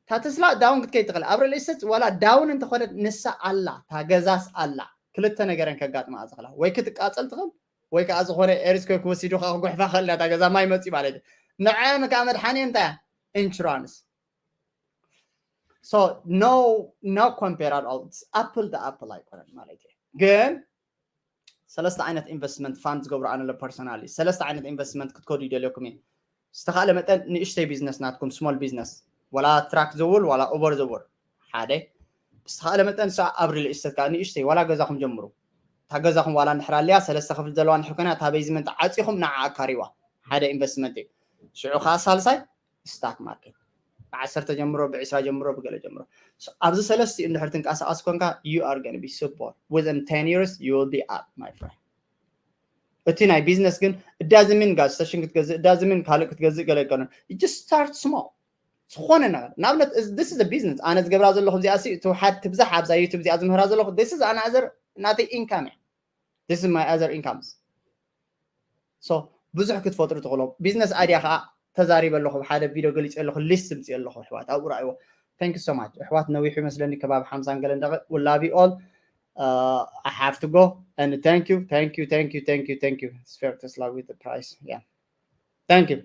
እታ ተስላ down ክትከይድ ትኽእል ኣብ real estate ዋላ down እንተኾነት ንሳ ኣላ እታ ገዛስ ኣላ ክልተ ነገረን ከጋጥማ ዝኽላ፣ ወይ ክትቃፀል ትኽእል ወይ ከዓ ዝኾነ ኤርዝኩዌክ ወሲዱ ከዓ ክጉሕፋ ክእል እታ ገዛ ማይ መፂ ማለት እዩ። ንዐን ከዓ መድሓኒ እንታይ እያ? ኢንሹራንስ። So no, no compare at all, apple to apple ኣይኮነን ማለት እዩ። ግን ሰለስተ ዓይነት ኢንቨስትመንት ፋንድ ዝገብሩ ኣነ ለ ፐርሶናሊ ሰለስተ ዓይነት ኢንቨስትመንት ክትከዱ ይደልየኩም እየ። ዝተኻእለ መጠን ንእሽተይ ቢዝነስ ናትኩም፣ ስሞል ቢዝነስ፣ ዋላ ትራክ ዘውር ዋላ ኡበር ዘውር ሓደ። ብዝተኻእለ መጠን ሳ ኣብ ሪል ኢስቴት ከዓ ንእሽተይ ዋላ ገዛኹም ጀምሩ። እታ ገዛኹም ዋላ እንድሕር ኣልያ ሰለስተ ክፍሊ ዘለዋ እንድሕር ኮይና እታ ቤዝመንት ዓፂኹም ንዓ ኣካሪዋ። ሓደ ኢንቨስትመንት እዩ። ሽዑ ከዓ ሳልሳይ ስታክ ማርኬት ብዓሰርተ ጀምሮ ብዕስራ ጀምሮ ብገለ ጀምሮ። ኣብዚ ሰለስቲኡ እንድሕር ትንቀሳቐስ ኮንካ you are gonna be super, within ten years you will be up my friend። እቲ ናይ ቢዝነስ ግን እዳዝሚን ጋዝ ስቴሽን ክትገዝእ እዳዝሚን ካልእ ክትገዝእ ገለ ኣይኮነን። Just start small። ዝኾነ ነገር ንኣብነት this is a business ኣነ ዝገብራ ዘለኹ እዚኣ ሲ ትውሓድ ትብዛሕ ኣብዛ ዩቱብ እዚኣ ዝምህራ ዘለኹ this is another ናተይ ኢንካም እያ። This is my other incomes። So ብዙሕ ክትፈጥሩ ትኽእሉ። ቢዝነስ ኣይድያ ከዓ ተዛሪበ ኣለኹ፣ ሓደ ቪድዮ ገሊፀ ኣለኹ፣ ሊስት ምፅእ ኣለኹ ኣሕዋት ኣብኡ ረኣይዎ። Thank you so much ኣሕዋት። ነዊሑ ይመስለኒ ከባቢ ሓምሳን ገለን ደቂቕ። We love you all. Uh, I have to go and thank you, thank you, thank you, thank you, thank you. It's fair Tesla with the price. Yeah. Thank you.